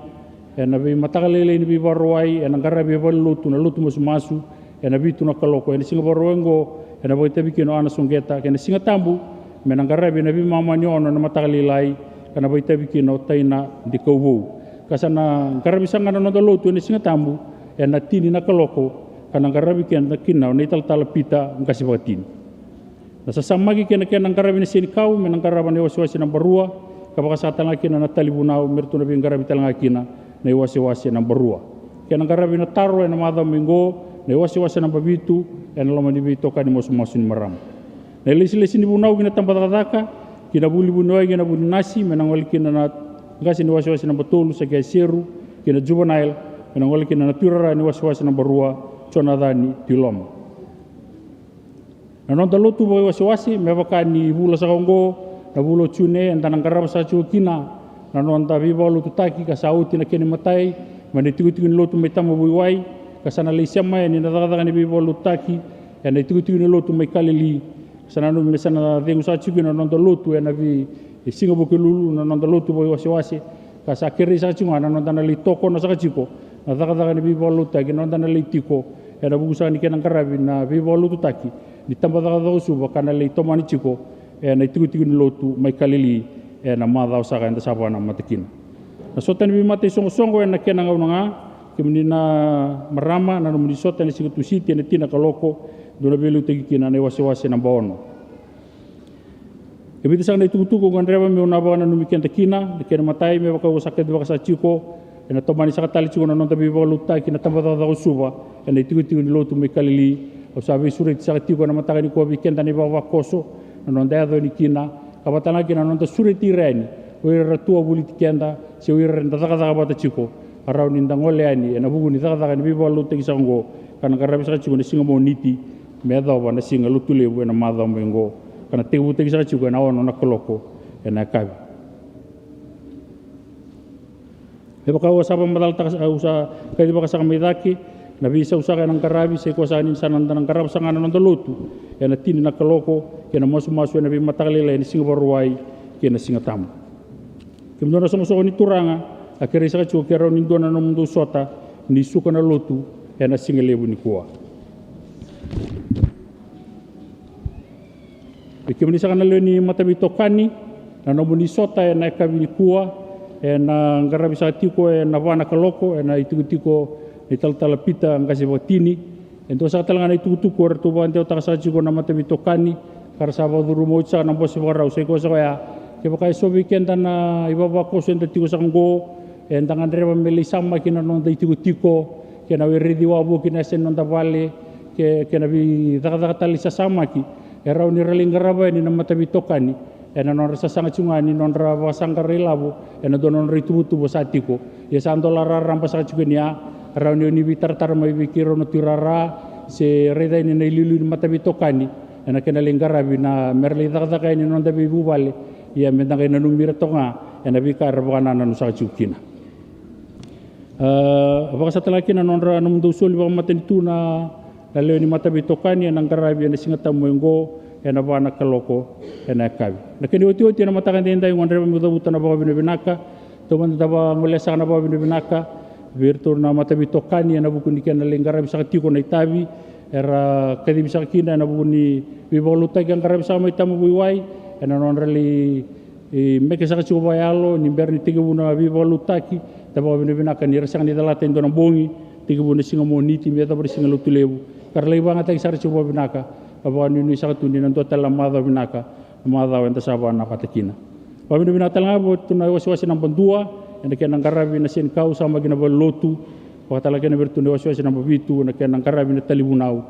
ena veimataka lailai ni veivakarauwai, ena qaravi e valenilotu na lotu masumasu ena vitu na kaloko. Ena siga Vakarauwai oqo, ena vakaitavi kina o Ana Soqeta, kei na siga Tabu, me na qaravi ena veimama ni ono ena mataka lailai, ka na vakaitavi kina o Taina Dikauvou. Ka sa na qaravi saka ga na noda lotu ena Siga Tabu ena tini na kaloko, ka na qaravi keda kina o Nei Talatala Pita Qasivakatini. Na sasamaki kei na kena qaravi na senikau, me na qarava na iwasewase naba rua, ka vaka saka tale ga kina na tali vunau, me ratou na veiqaravi tale ga kina na iwasewase naba rua. Kena qaravi na taro ena macawa mai oqo, na iwasewase naba vitu, ena loma ni veitokani masumasu ni marama. Na ilesilesi ni vunau ki na tabacakacaka, ki na vu ni vuniwai kei na vu ni nasi, me na gole kina na qase ni wasewase naba tolu, Sake Aseru, ki na juvenile, me na gole kina na tuirara ni wasewase naba rua, Jonacani Tuiloma. Na noda lotu vakaiwasewase, me vaka ni vula saka oqo, na vula o June, eda na qarava saka tiko kina na noda veivakalotutaki, ka sa oti na kena imatai mai na itikotiko ni lotu mai Tamavui Wai, ka sa na lai sema yani na cakacaka ni veivakalotutaki ena itikotiko ni lotu mai Kalili. Sa nanumi me sa na cegu saka tiko kina na noda lotu ena vei, e siga Vukelulu, na noda lotu vakaiwasewase, ka sa kerei saka tiko ga na noda na lai tokona saka tiko na cakacaka ni veivakalotutaki, na noda na lai tiko ena vuku saka ni kena qaravi na veivakalotutaki ni tabacakacaka o Suva, ka na lai tomani tiko ena itikotiko ni lotu mai Kalili ena macawa saka eda sa vakanamata kina. Na sota ni veimata isoqosoqo ena kena gauna ga, kemuni na marama, na nomuni sota ena siga Tusiti ena tini na kaloko, dou na veiliutaki kina na iwasewase naba ono. E vica saka na itukutuku au gadreva meu na vakananumi keda kina. Na kena imatai, me vaka au sa kacivaka saka tiko, ena tomani saka tale tiko na noda veivakalotutaki na tabacakacaka o Suva ena itikotiko ni lotu mai Kalili. Au sa veisureti saka tiko ena mataka nikua vei keda na ivavakoso na noda yaco yani kina, ka vaka tale ga kina na noda sureti ira yani o ira era tu wavoliti keda, se o ira eda cakacaka vata tiko, ka rawa ni da gole yani ena vuku ni cakacaka ni veivakalotutaki saka oqo, ka na qaravi saka tiko na siga Moniti me yacova na siga Lotulevu ena macawa mai oqo, ka na tekivutaki saka tiko ena ono na kaloko ena yakavi. Me vaka au sa vakamacalataka, au sa kacivaka saka mai cake, Na veisau saka ena qaravi, sa i koya saka ni sa na da na qarava saka ga na noda lotu ena tini na kaloko, kei na masumasu ena veimataka lailai ena Siga Vakarauwai kei na Siga Tabu. Kemudou na soqosoqo ni Turaga, a kerei saka tiko ke rawa ni dua na nomudou sota ni suka na lotu ena siga levu nikua. Vei kemuni saka na lewe ni mataveitokani, na nomuni sota ena yakavi nikua ena qaravi saka tiko ena va na kaloko ena itikotiko ni talatala Pita Qase Vakatini. E dua saka tale ga na itukutuku eratou vakadewataka saka tiko na mataveitokani ka ra sa vakacuruma oti saka na bose vakarau, sa i koya saka oya: Kevaka e so vei keda na ivavakoso eda tiko saka oqo, eda gadreva me lai samaki na noda itikotiko kei na were raici wavoki na yasa ni noda vale, kei na veicakacaka tale ni sasamaki, e rawa ni ra lai qarava yani na mataveitokani ena nodra sasaga tiko ga ni nodra vakasaqara ilavo ena dua na nodra ituvatuva sa tiko. Ia sa dola raraba saka tiko yani, a rawa ni o ni veitaratara mai vei keirau na tuirara se raica yani na iliuliu ni mataveitokani ena kena lai qaravi na, me ra lai cakacaka yani na noda veivuvale. Ia me da qai nanumi ira toka ga ena veika era vakanananu saka tiko kina. A vakasatala kina na nodra, nomudou soli vakamatanitu na, na lewe ni mataveitokani ena qaravi ena Siga Tabu mai oqo ena va na kaloko ena yakavi. Na kena iotioti ena mataka edaidai, au gadreva meu cavuta na vakavinavinaka. Taumada da vagolea saka na vakavinavinaka vei iratou na mataveitokani ena vuku ni kena lai qaravi saka tiko na itavi era kacivi saka kina ena vuku ni veivakalotutaki ka qaravi saka mai Tamu Vaiwai ena nodra lai e meke saka tiko vakayalo ni bera ni tekivu na veivakalotutaki. Da vakavinavinaka ni ra sega ni calata e dua na bogi, tekivu na siga Moniti me yacova na siga Lotulevu, ka ra lai vakayagataki sara tiko vakavinaka. Ka vakanuinui saka tu ni na dua tale na macawa vinaka, na macawa eda sa vakanamata kina. Vakavinavinaka tale ga vei iratou na iwasewase naba dua ena kena qaravi na senikau, samaki na valenilotu. Vakatale kina vei iratou na iwasewase naba vitu ena kena qaravi na talevunau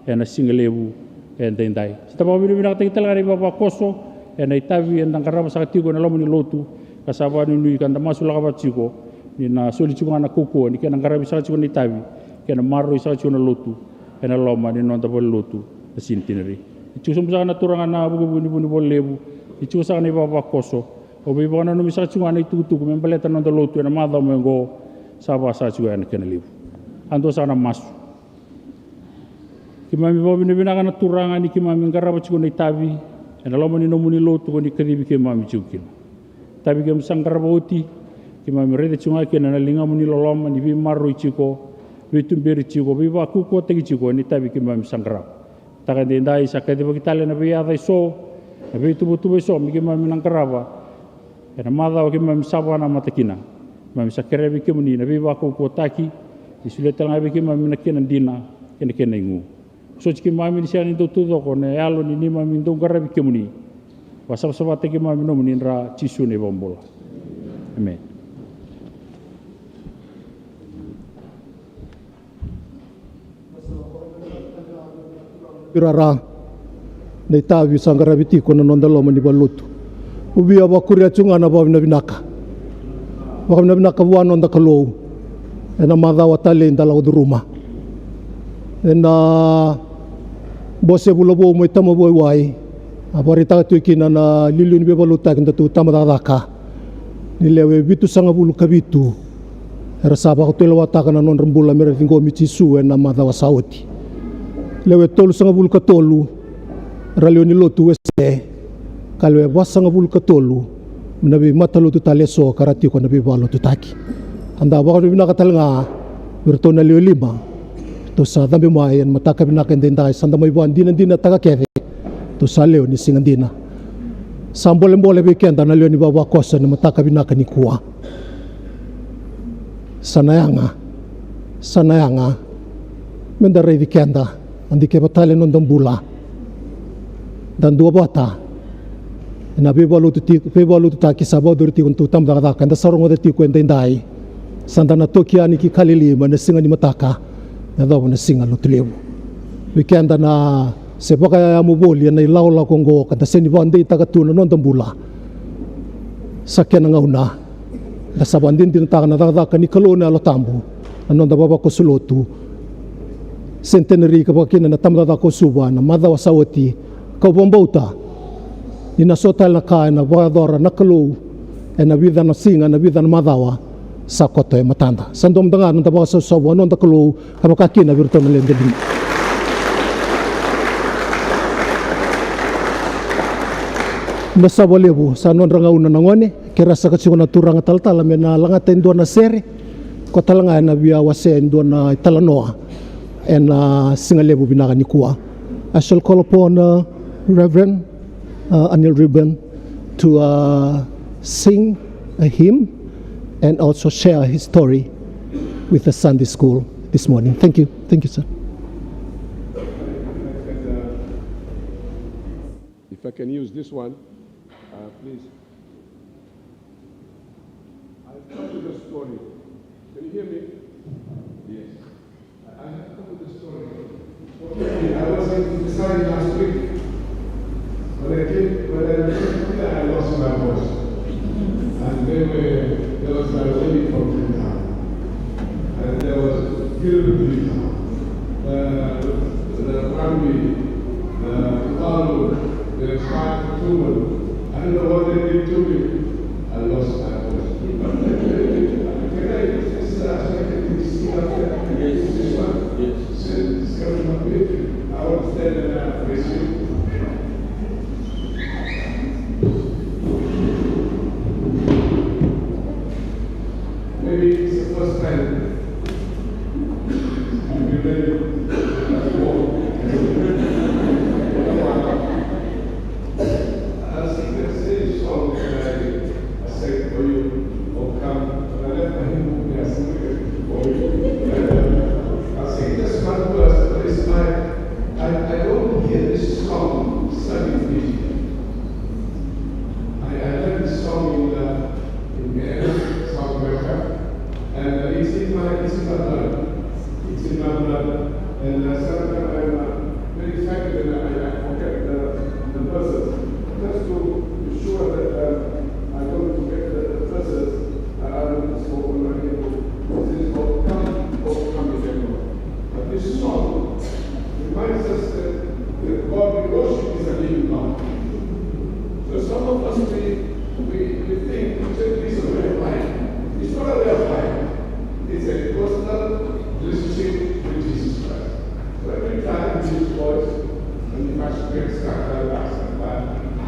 ena siga levu edaidai. Sa da vakavinavinakataki tale ga na ivavakoso ena itavi eda qarava saka tiko ena loma ni lotu, ka sa vakanuinui ka da masulaka vata tiko ni na soli tiko ga na kaukauwa ni kena qaravi saka tiko na itavi kei na maroroi saka tiko na lotu ena loma ni noda valenilotu na Centenary. E tiko sobu saka na turaga na vukevuke ni Vunivola Levu, e tiko saka na ivavakoso. Au veivakananumi saka tiko ga na itukutuku me baleta na noda lotu ena macawa mai oqo, sa vaka saka tiko ya na kena levu. A dua saka na masu. Keimami vakavinavinaka na Turaga ni keimami qarava tiko na itavi ena loma ni nomuni lotu ko ni kacivi keimami tiko kina. Itavi keimami sa qarava oti, keimami raica tiko ga kina na ligamuni loloma ni veimaroroi tiko, veituberi tiko, veivakaukauwataki tiko ena itavi keimami sa qarava. Mataka edaidai sa kacivaki tale na veiyaca eso, na veituvatuva eso me keimami na qarava ena macawa keimami sa vakanamata kina. Keimami sa kerea vei kemuni na veivakaukauwataki, ni solia tale ga vei keimami na kena dina kei na kena igu. Vosoti keimami ni sega ni dau taucoko na yalo ni neimami dau qaravi kemuni. Vakasavasavataki keimami nomuni, ena yaca i Jisu na iVakabula. Emeni. Rara na itavi sa qaravi tiko na noda loma ni valenilotu. Au via vakuria tiko ga na vakavinavinaka, vakavinavinaka vua na noda Kalou ena macawa talei da lako curuma. Ena bose vula vou mai Tamu Vaiwai, a vakaraitaka tiko kina na iliuliu ni veivakalotutaki datou tabacakacaka, ni lewe vitusagavulu ka vitu era sa vakatulewataka na nodra bula me ra ciqomi Jisu ena macawa sa oti. Lewe tolusagavulu ka tolu era lewe ni lotu Wesele, ka lewe vasagavulu ka tolu na veimatalotu tale eso ka ra tiko na veivakalotutaki. Eda vakavinavinaka tale ga vei iratou na lewe lima ratou sa cabe mai ena mataka vinaka edaidai, sa da mai vakadinadinataka kece ratou sa lewe ni siga dina. Sa bolebole vei keda na lewe ni vavakoso ena mataka vinaka nikua. Sa na yaga, sa na yaga me da raici keda, a dikeva tale na noda bula. Da duavata ena veivakalotutaki, veivakalotutaki sa vakayacori tiko na nodatou tabacakacaka eda sa rogoca tiko edaidai. Sa da na toki yani ki Kalili mai na siga ni mataka me yacova na siga Lotulevu. Vei keda na se vakayayamu voli ena ilakolako oqo ka da sega ni vakadeitaka tu na noda bula, sa kena gauna da sa vakadinadinataka na cakacaka ni Kalou na Yalo Tabu, na noda vavakoso lotu Centenary ka vaka kina na tabacakacaka o Suva na macawa sa oti. Kau vakabauta ni na so tale na ka ena vakayacora na Kalou ena vica na siga, ena vica na macawa, sa koto e matada. Sa dua mada ga na noda vakasausau vua na noda Kalou, ka vaka kina vei iratou na lewe dodonu. Na sava levu, sa nodra gauna na gone, kerea saka tiko na turaga talatala me na lagata e dua na sere, koya tale ga ena via wasea e dua na italanoa ena siga levu vinaka nikua. I shall call upon, uh, Reverend, uh, Anil Reuben to, uh, sing a hymn and also share his story with the Sunday school this morning. Thank you. Thank you, sir. If I can use this one, uh, please. I come with a story. Can you hear me? Yes. I, I come with a story. Okay, I was in Kasai last week. When I came, when I came here, I lost my voice. And they were, there was a lady from Vietnam. And there was Gilbert Peter, uh, the Rambi, uh, Paolo, the five Truman. I don't know what they did to me. I lost my voice. Can I use this, uh, so I can sing up there? Yes. This one? Yes. Send, send it up here. I want to stand and, uh, praise you. Maybe it's the first time. Be ready. I'll sing the same song that I, I sang for you. Oh, come. But I left my hymn book there. I sang it for you. I'll sing just one verse, but it's my, I, I don't hear this song sung in Fiji. I, I learned this song in, uh, in South America, and, uh, it's in my, it's in my blood. It's in my blood. And, uh, sometimes I'm, uh, very excited and I, I forget the, the verses. Just to be sure that, um, I don't forget the, the verses, uh, I will just open my Bible. It says, "Oh, come, oh, come, Emmanuel." But this song reminds us that, that God we worship is a living God. So some of us, we, we, we think, we take this as a way of life. It's not a way of life. It's a personal relationship with Jesus Christ. So every time you hear His voice, and you must get stuck like that,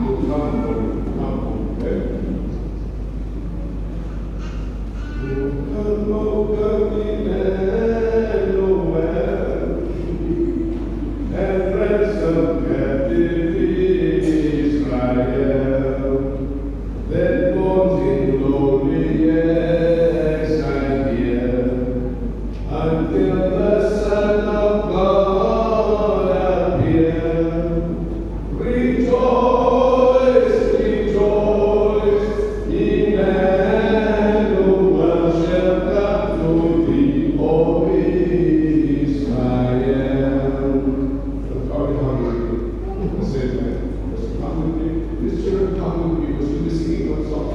you come home, come home, okay? Until the Son of God appear. Rejoice, rejoice, Emmanuel shall come to thee, O Israel. Come with me. These children, come with me. We're still singing one song.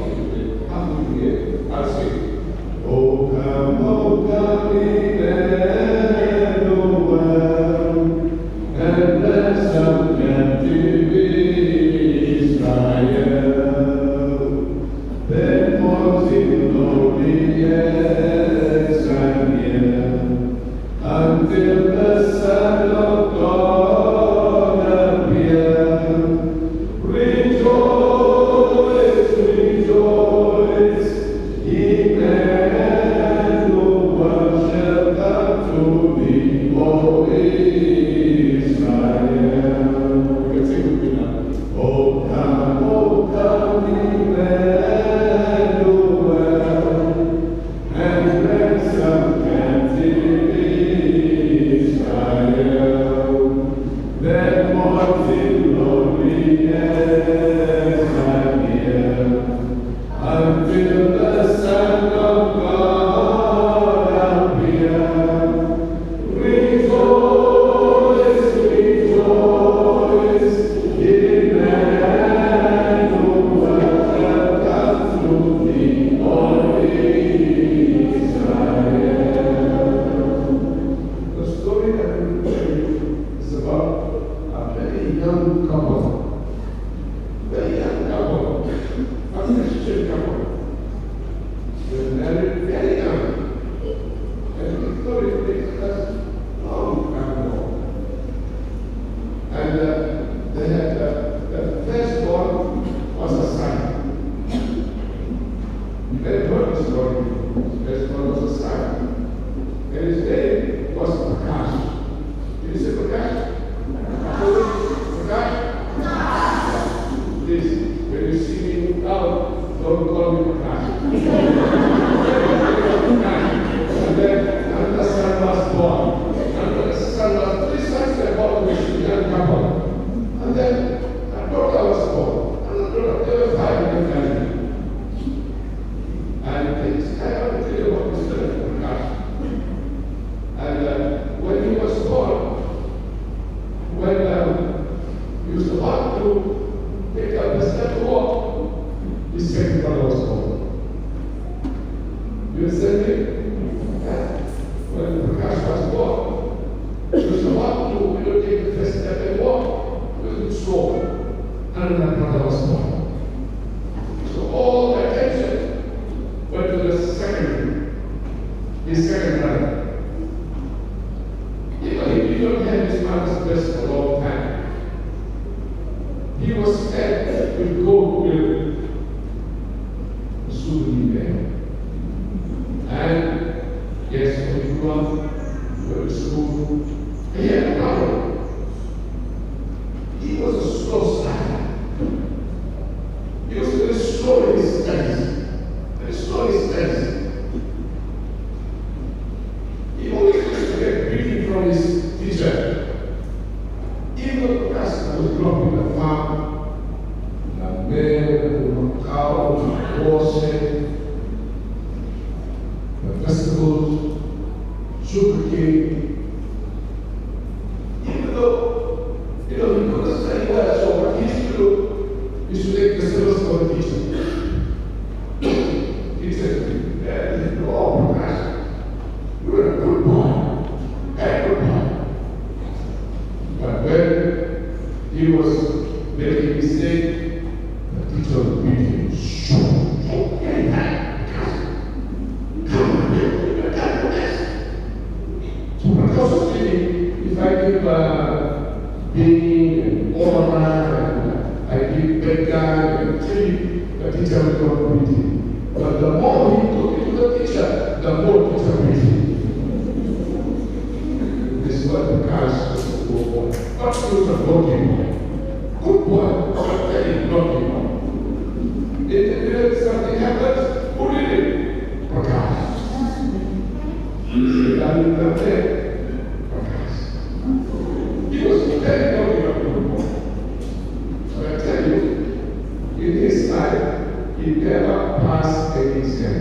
Come with me. I'll sing. O come, O come, Emmanuel, and ransom captive Israel. Then mourns in lonely exile here, until the Son of God appear. Rejoice, rejoice, Emmanuel shall come to thee, O Israel. You can sing with me now. O come, O come, Emmanuel, and ransom captive Israel. Then mourns in lonely exile here, until the Son of God appear. Rejoice, rejoice, Emmanuel shall come to thee, O Israel. The story that we tell you is about a very young couple. Very young couple. A Christian couple. Sorry, his first name was Prakash. Did you say Prakash? Prakash? Please, when you see me out, don't call me Prakash. And then another son was born. Another son was, three sons were born with this young couple. And then a daughter was born. Another daughter, there were five in the family. And this, I want to tell you about this fellow Prakash. And uh, when he was born, when um, he was about to take up the step to walk, his second brother was born. You understand me? Yeah. When Prakash was born, he was about to, you know, take the first step and walk. He was slow. Another brother was born. So all the attention went to the second, his second brother. Even if he did not have his mother's breast for a long time, he was fed with goat milk. Suku ni bera. And yes, when he grew up, he went to school. He had a problem. He was a slow starter. He was very slow in his studies. Very slow in his studies. He always used to get beating from his teacher. Even the class was dropping the farm. Na mera, na kau, na kose, na vegetables, sugar cane. Even though, you know, he couldn't study well, so what he used to do, he used to take the syllabus from the teacher. He said, "Very good, Prakash. You're a good boy. Very good boy." But when he was making mistake, the teacher would beat him. Shoo, shoo, very hard. Come on, you got the best. So Prakash was thinking, if I give uh, beating and all that, and I give bad guy and treat, the teacher will not beat him. But the more he took it to the teacher, the more teacher beat him. This is what Prakash was a good boy. But he was a naughty boy. Good boy, but very naughty boy. If, if something happens, who did it? Prakash. He said, "I will not take Prakash." He was very naughty, naughty boy. But I tell you, in his life, he never passed an exam.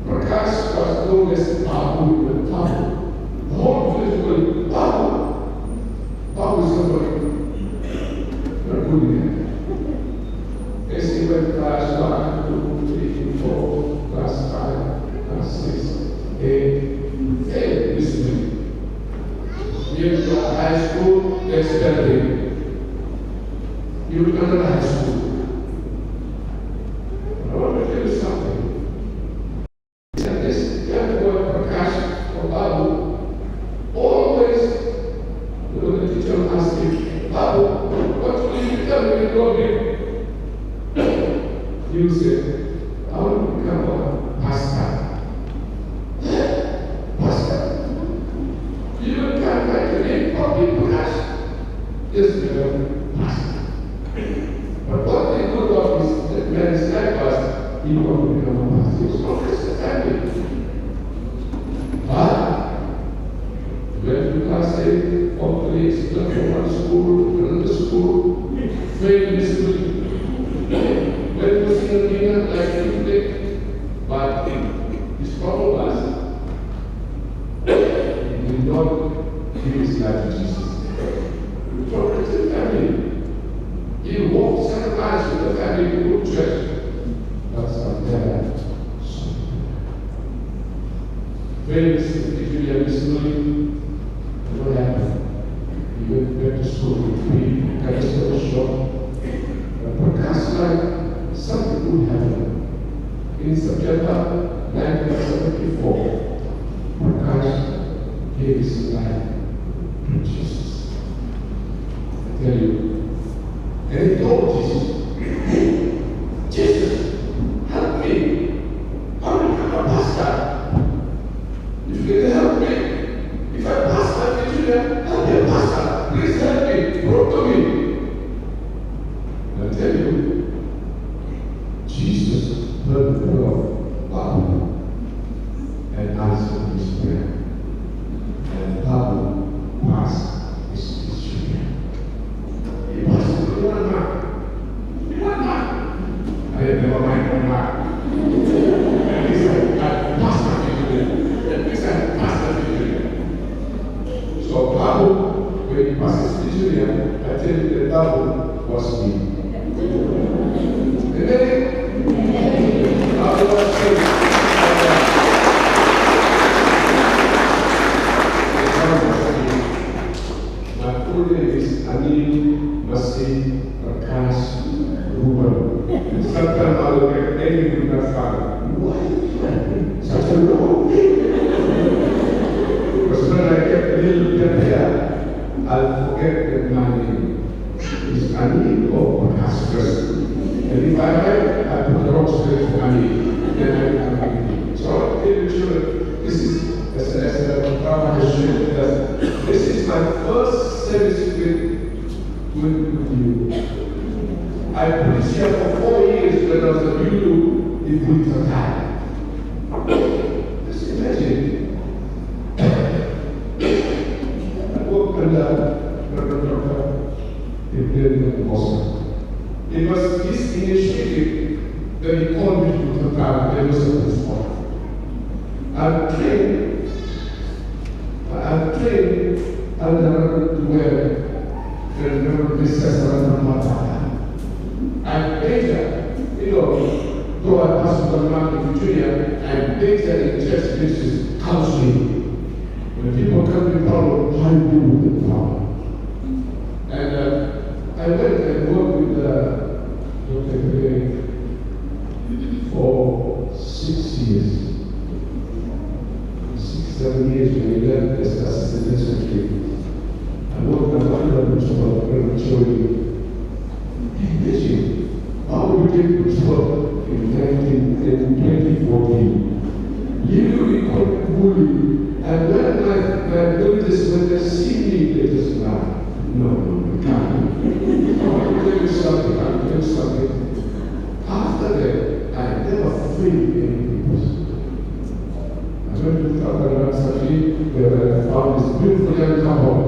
Prakash was known as Babu in the town. The whole village called him Babu. Babu is somebody not good in it. As he went class one, two, three, four, class five, class six, eight, failed this way. He went to high school, they expelled him. He went to another high school. I want to tell you something. And this young boy, Prakash, or Babu, always, when the teacher asked him, "Babu, what will you become when you grow big?" He will say, "I want to become a pastor." "Pastor? You even can't write your name properly, Prakash?" Yes, we have a pastor. But what they do about this, that man is like pastor, he won't become a pastor. He was from Christian family. But when you can say, all the names, not from one school, from another school, fail miserably. When you see a leader like you, but his problem was, he did not give his life to Jesus. From Christian family, he walked several miles with the family to go to church. But sometimes, very recently, Julia missionary, what happened? He went back to school with me, got his shop. But Prakash, like, something good happened. In September nineteen seventy-four, Prakash gave his life to Jesus. I tell you, and he told Jesus, "Hey, Jesus, help me." With you. I preached here for four years when I was a new Ipuitatara. Just imagine. I worked under Reverend Doctor Ibrahim Musa. It was his initiative that he called me to Tatara. There was a principal. I trained I trained under Reverend Duwere and Reverend Missus Ramapapa. I major, you know, though I passed one mark in Victoria, I major in church ministries counseling. When people come with problem, how do you deal with the problem? And uh, I went and worked with uh, Doctor Gray for six years. Six, seven years when he left as assistant secretary. I worked at Wanda Municipal Prematurity. Imagine, I became principal in nineteen, in twenty fourteen. You recall bully, and when my, my villagers, when they see me, they just laugh. No, no, no, come. I will tell you something, I will tell you something. After that, I never failed any people. I went to Father Ramsaki, where I found this beautiful young couple.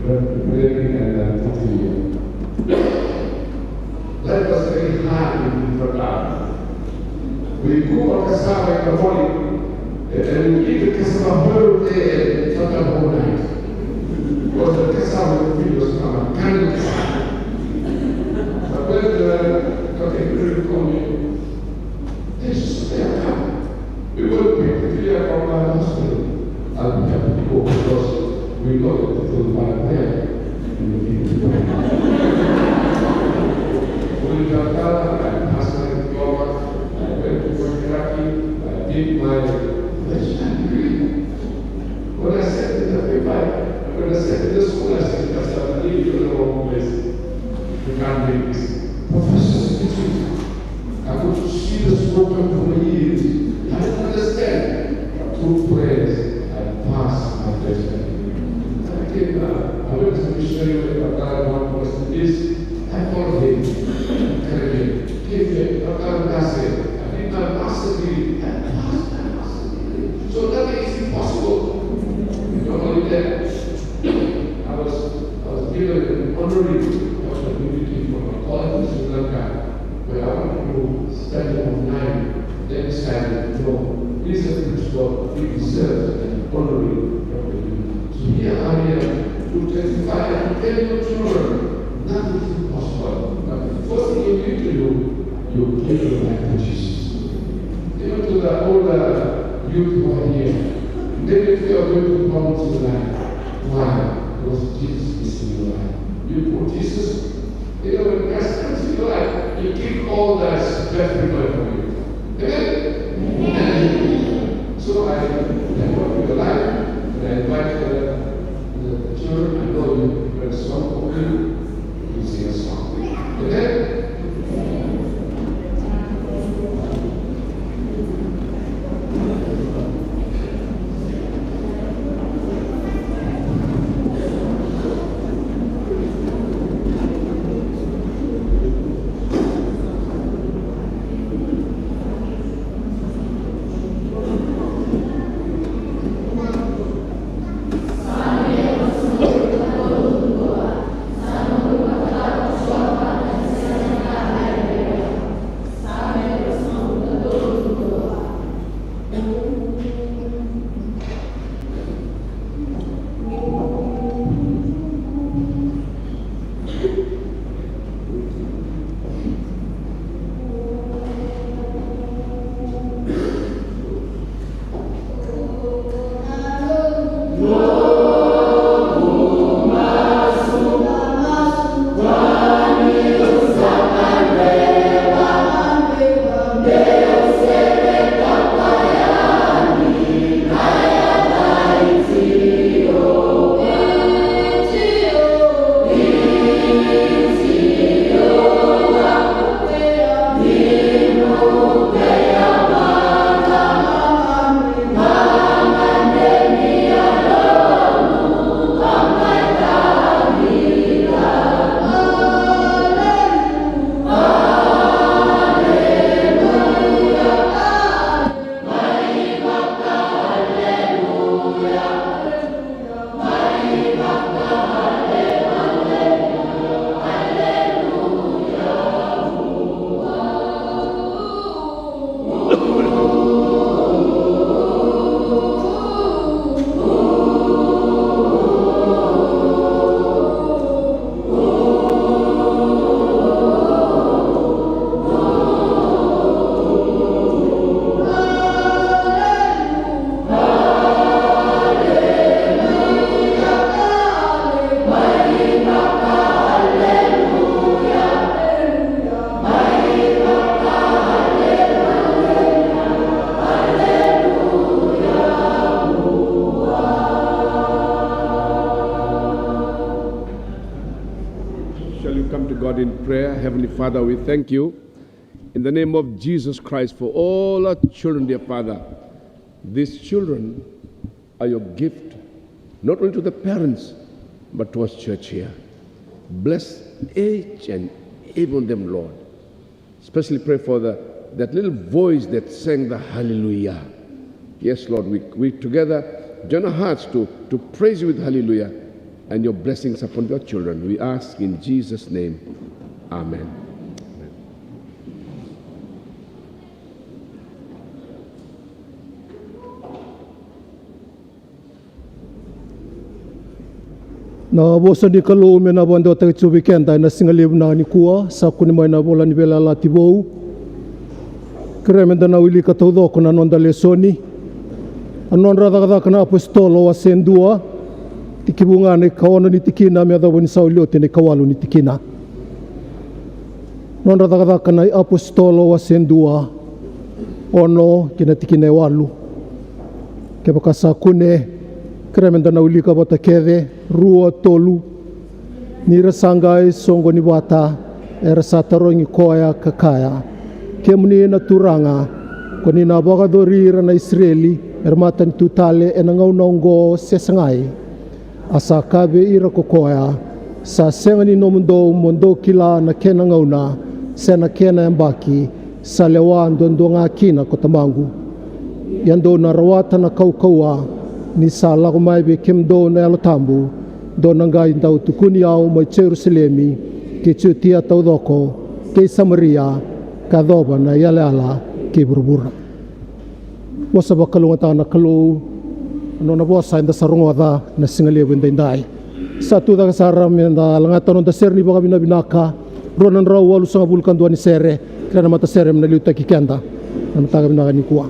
Reverend Greg and uh, Tatilia. Life was very hard in Father. We cook our cassava in the morning, and we eat the cassava whole day and Father whole night. Because the cassava with me was from a kind of cassava. But when the Father Greg told me, "There's just a We will pick the clear from my hospital and we have to go because we know that it will burn there. And we need to go." When I got out, I passed my diploma, I went to work lucky, I did my bachelor degree. When I said to the people, when I said to the school, I said, "That's not me, you're in the wrong place. You can't make this." Professors, teachers, I could see the smoke coming from my ears. I didn't understand. But through prayers, I passed my test. I came back. I went to missionary with my brother, one was this. I called him. Came here. Came here. Doctor Nase, I did my master degree. I passed my master degree. So nothing is impossible. Not only that, I was, I was given an honorary doctorate degree from a college in Sri Lanka. Where I want to study online, then decided, no, he's a principal, he deserves an honorary doctorate. So here I am to testify and tell your children, nothing is impossible. But the first thing you need to do, you give your life to Jesus. Even to the older youth who are here, maybe if you are going through problems in life, why? Because Jesus is in your life. You put Jesus You know, when Christ comes in your life, you give all that is left behind for you. Amen? Amen. So I thank God for your life, and I invite the, the children. I know you prepare a song for you. You sing a song. Amen? Father, we thank you in the name of Jesus Christ for all our children, dear Father. These children are your gift, not only to the parents, but to us church here. Bless each and every one of them, Lord. Especially pray for the, that little voice that sang the Hallelujah. Yes, Lord, we, we together join our hearts to, to praise you with Hallelujah and your blessings upon your children. We ask in Jesus' name. Amen. Na vosa ni Kalou me na vakadewataki tiko vei keda ena siga levu na nikua, sa kune mai na ivola ni Veiyalayalati Vou. Kerea meda na wilika taucoko na noda lesoni. A Nodra Cakacaka na iApositolo wase dua, tekivu ga na ikaono ni tikina me yacova ni sa wili oti na ikawalu ni tikina. Nodra Cakacaka na iApositolo wase dua, ono ki na tikina e walu. Kevaka sa kune, kerea meda na wilika vata kece, rua, tolu. Ni ra sa qai soqoni vata, era sa tarogi koya ka kaya, "Kemuni na Turaga, ko ni na vakayacori ira na Isireli me ra matanitu tale ena gauna oqo se segai?" A sa kaya vei ira ko koya, "Sa sega ni nomudou mo dou kila na kena gauna se na kena yabaki, sa lewa duadua ga kina ko Tamaqu. Ia dou na rawata na kaukauwa ni sa lako mai vei kemudou na Yalo Tabu, dou na qai dau tukuni au mai Jerusalemi kei Jutia taucoko, kei Samaria, ka yacova na iyalayala kei vuravura." Vosa vakalougatataka na Kalou, na nona vosa eda sa rogoca na siga levu edaidai. Sa tucake sara meda lagata noda sere ni vakavinavinaka, rua na drau walusagavulu ka dua ni sere, kei na matasere me na liutaki keda na mataka vinaka nikua.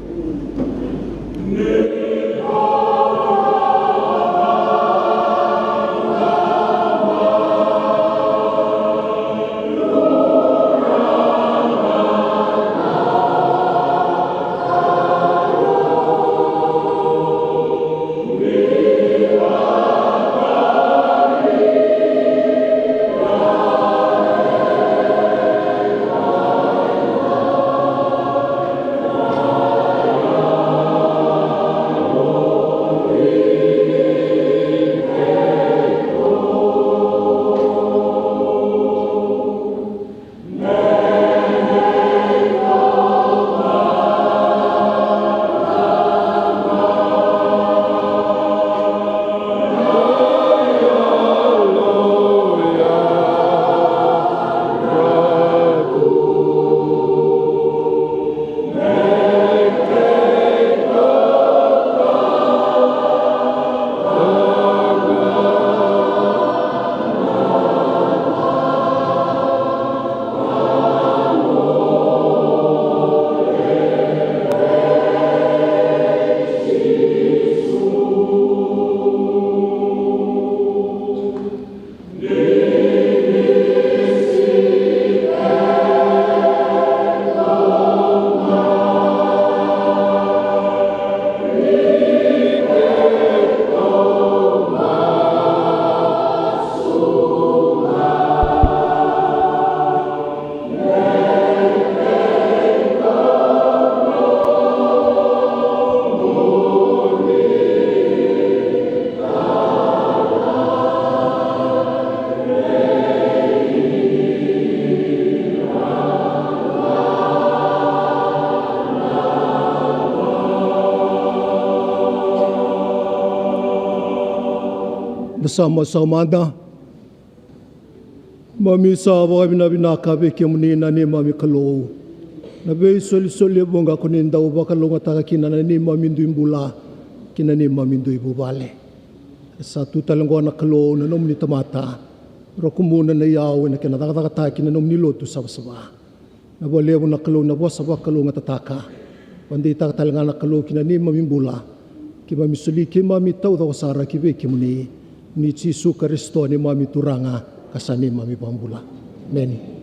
Da sa masu mada. Keimami sa vakavinavinaka vei kemuni na neimami Kalou, na veisolisoli e vuqa ko ni dau vakalougatataka kina na neimami dui bula kei na neimami dui vuvale. E sa tu tale oqo na Kalou na nomuni tamata, ra kumuna na iyau ena kena cakacakataki na nomuni lotu savasava. Na vakalevu na Kalou na vosa vakalougatataka. Vakadeitaka tale ga na Kalou ki na neimami bula. Keimami soli keimami taucoko sara ki vei kemuni. Ni Jisu Karisito neimami Turaga ka sa neimami Vakabula. Emeni.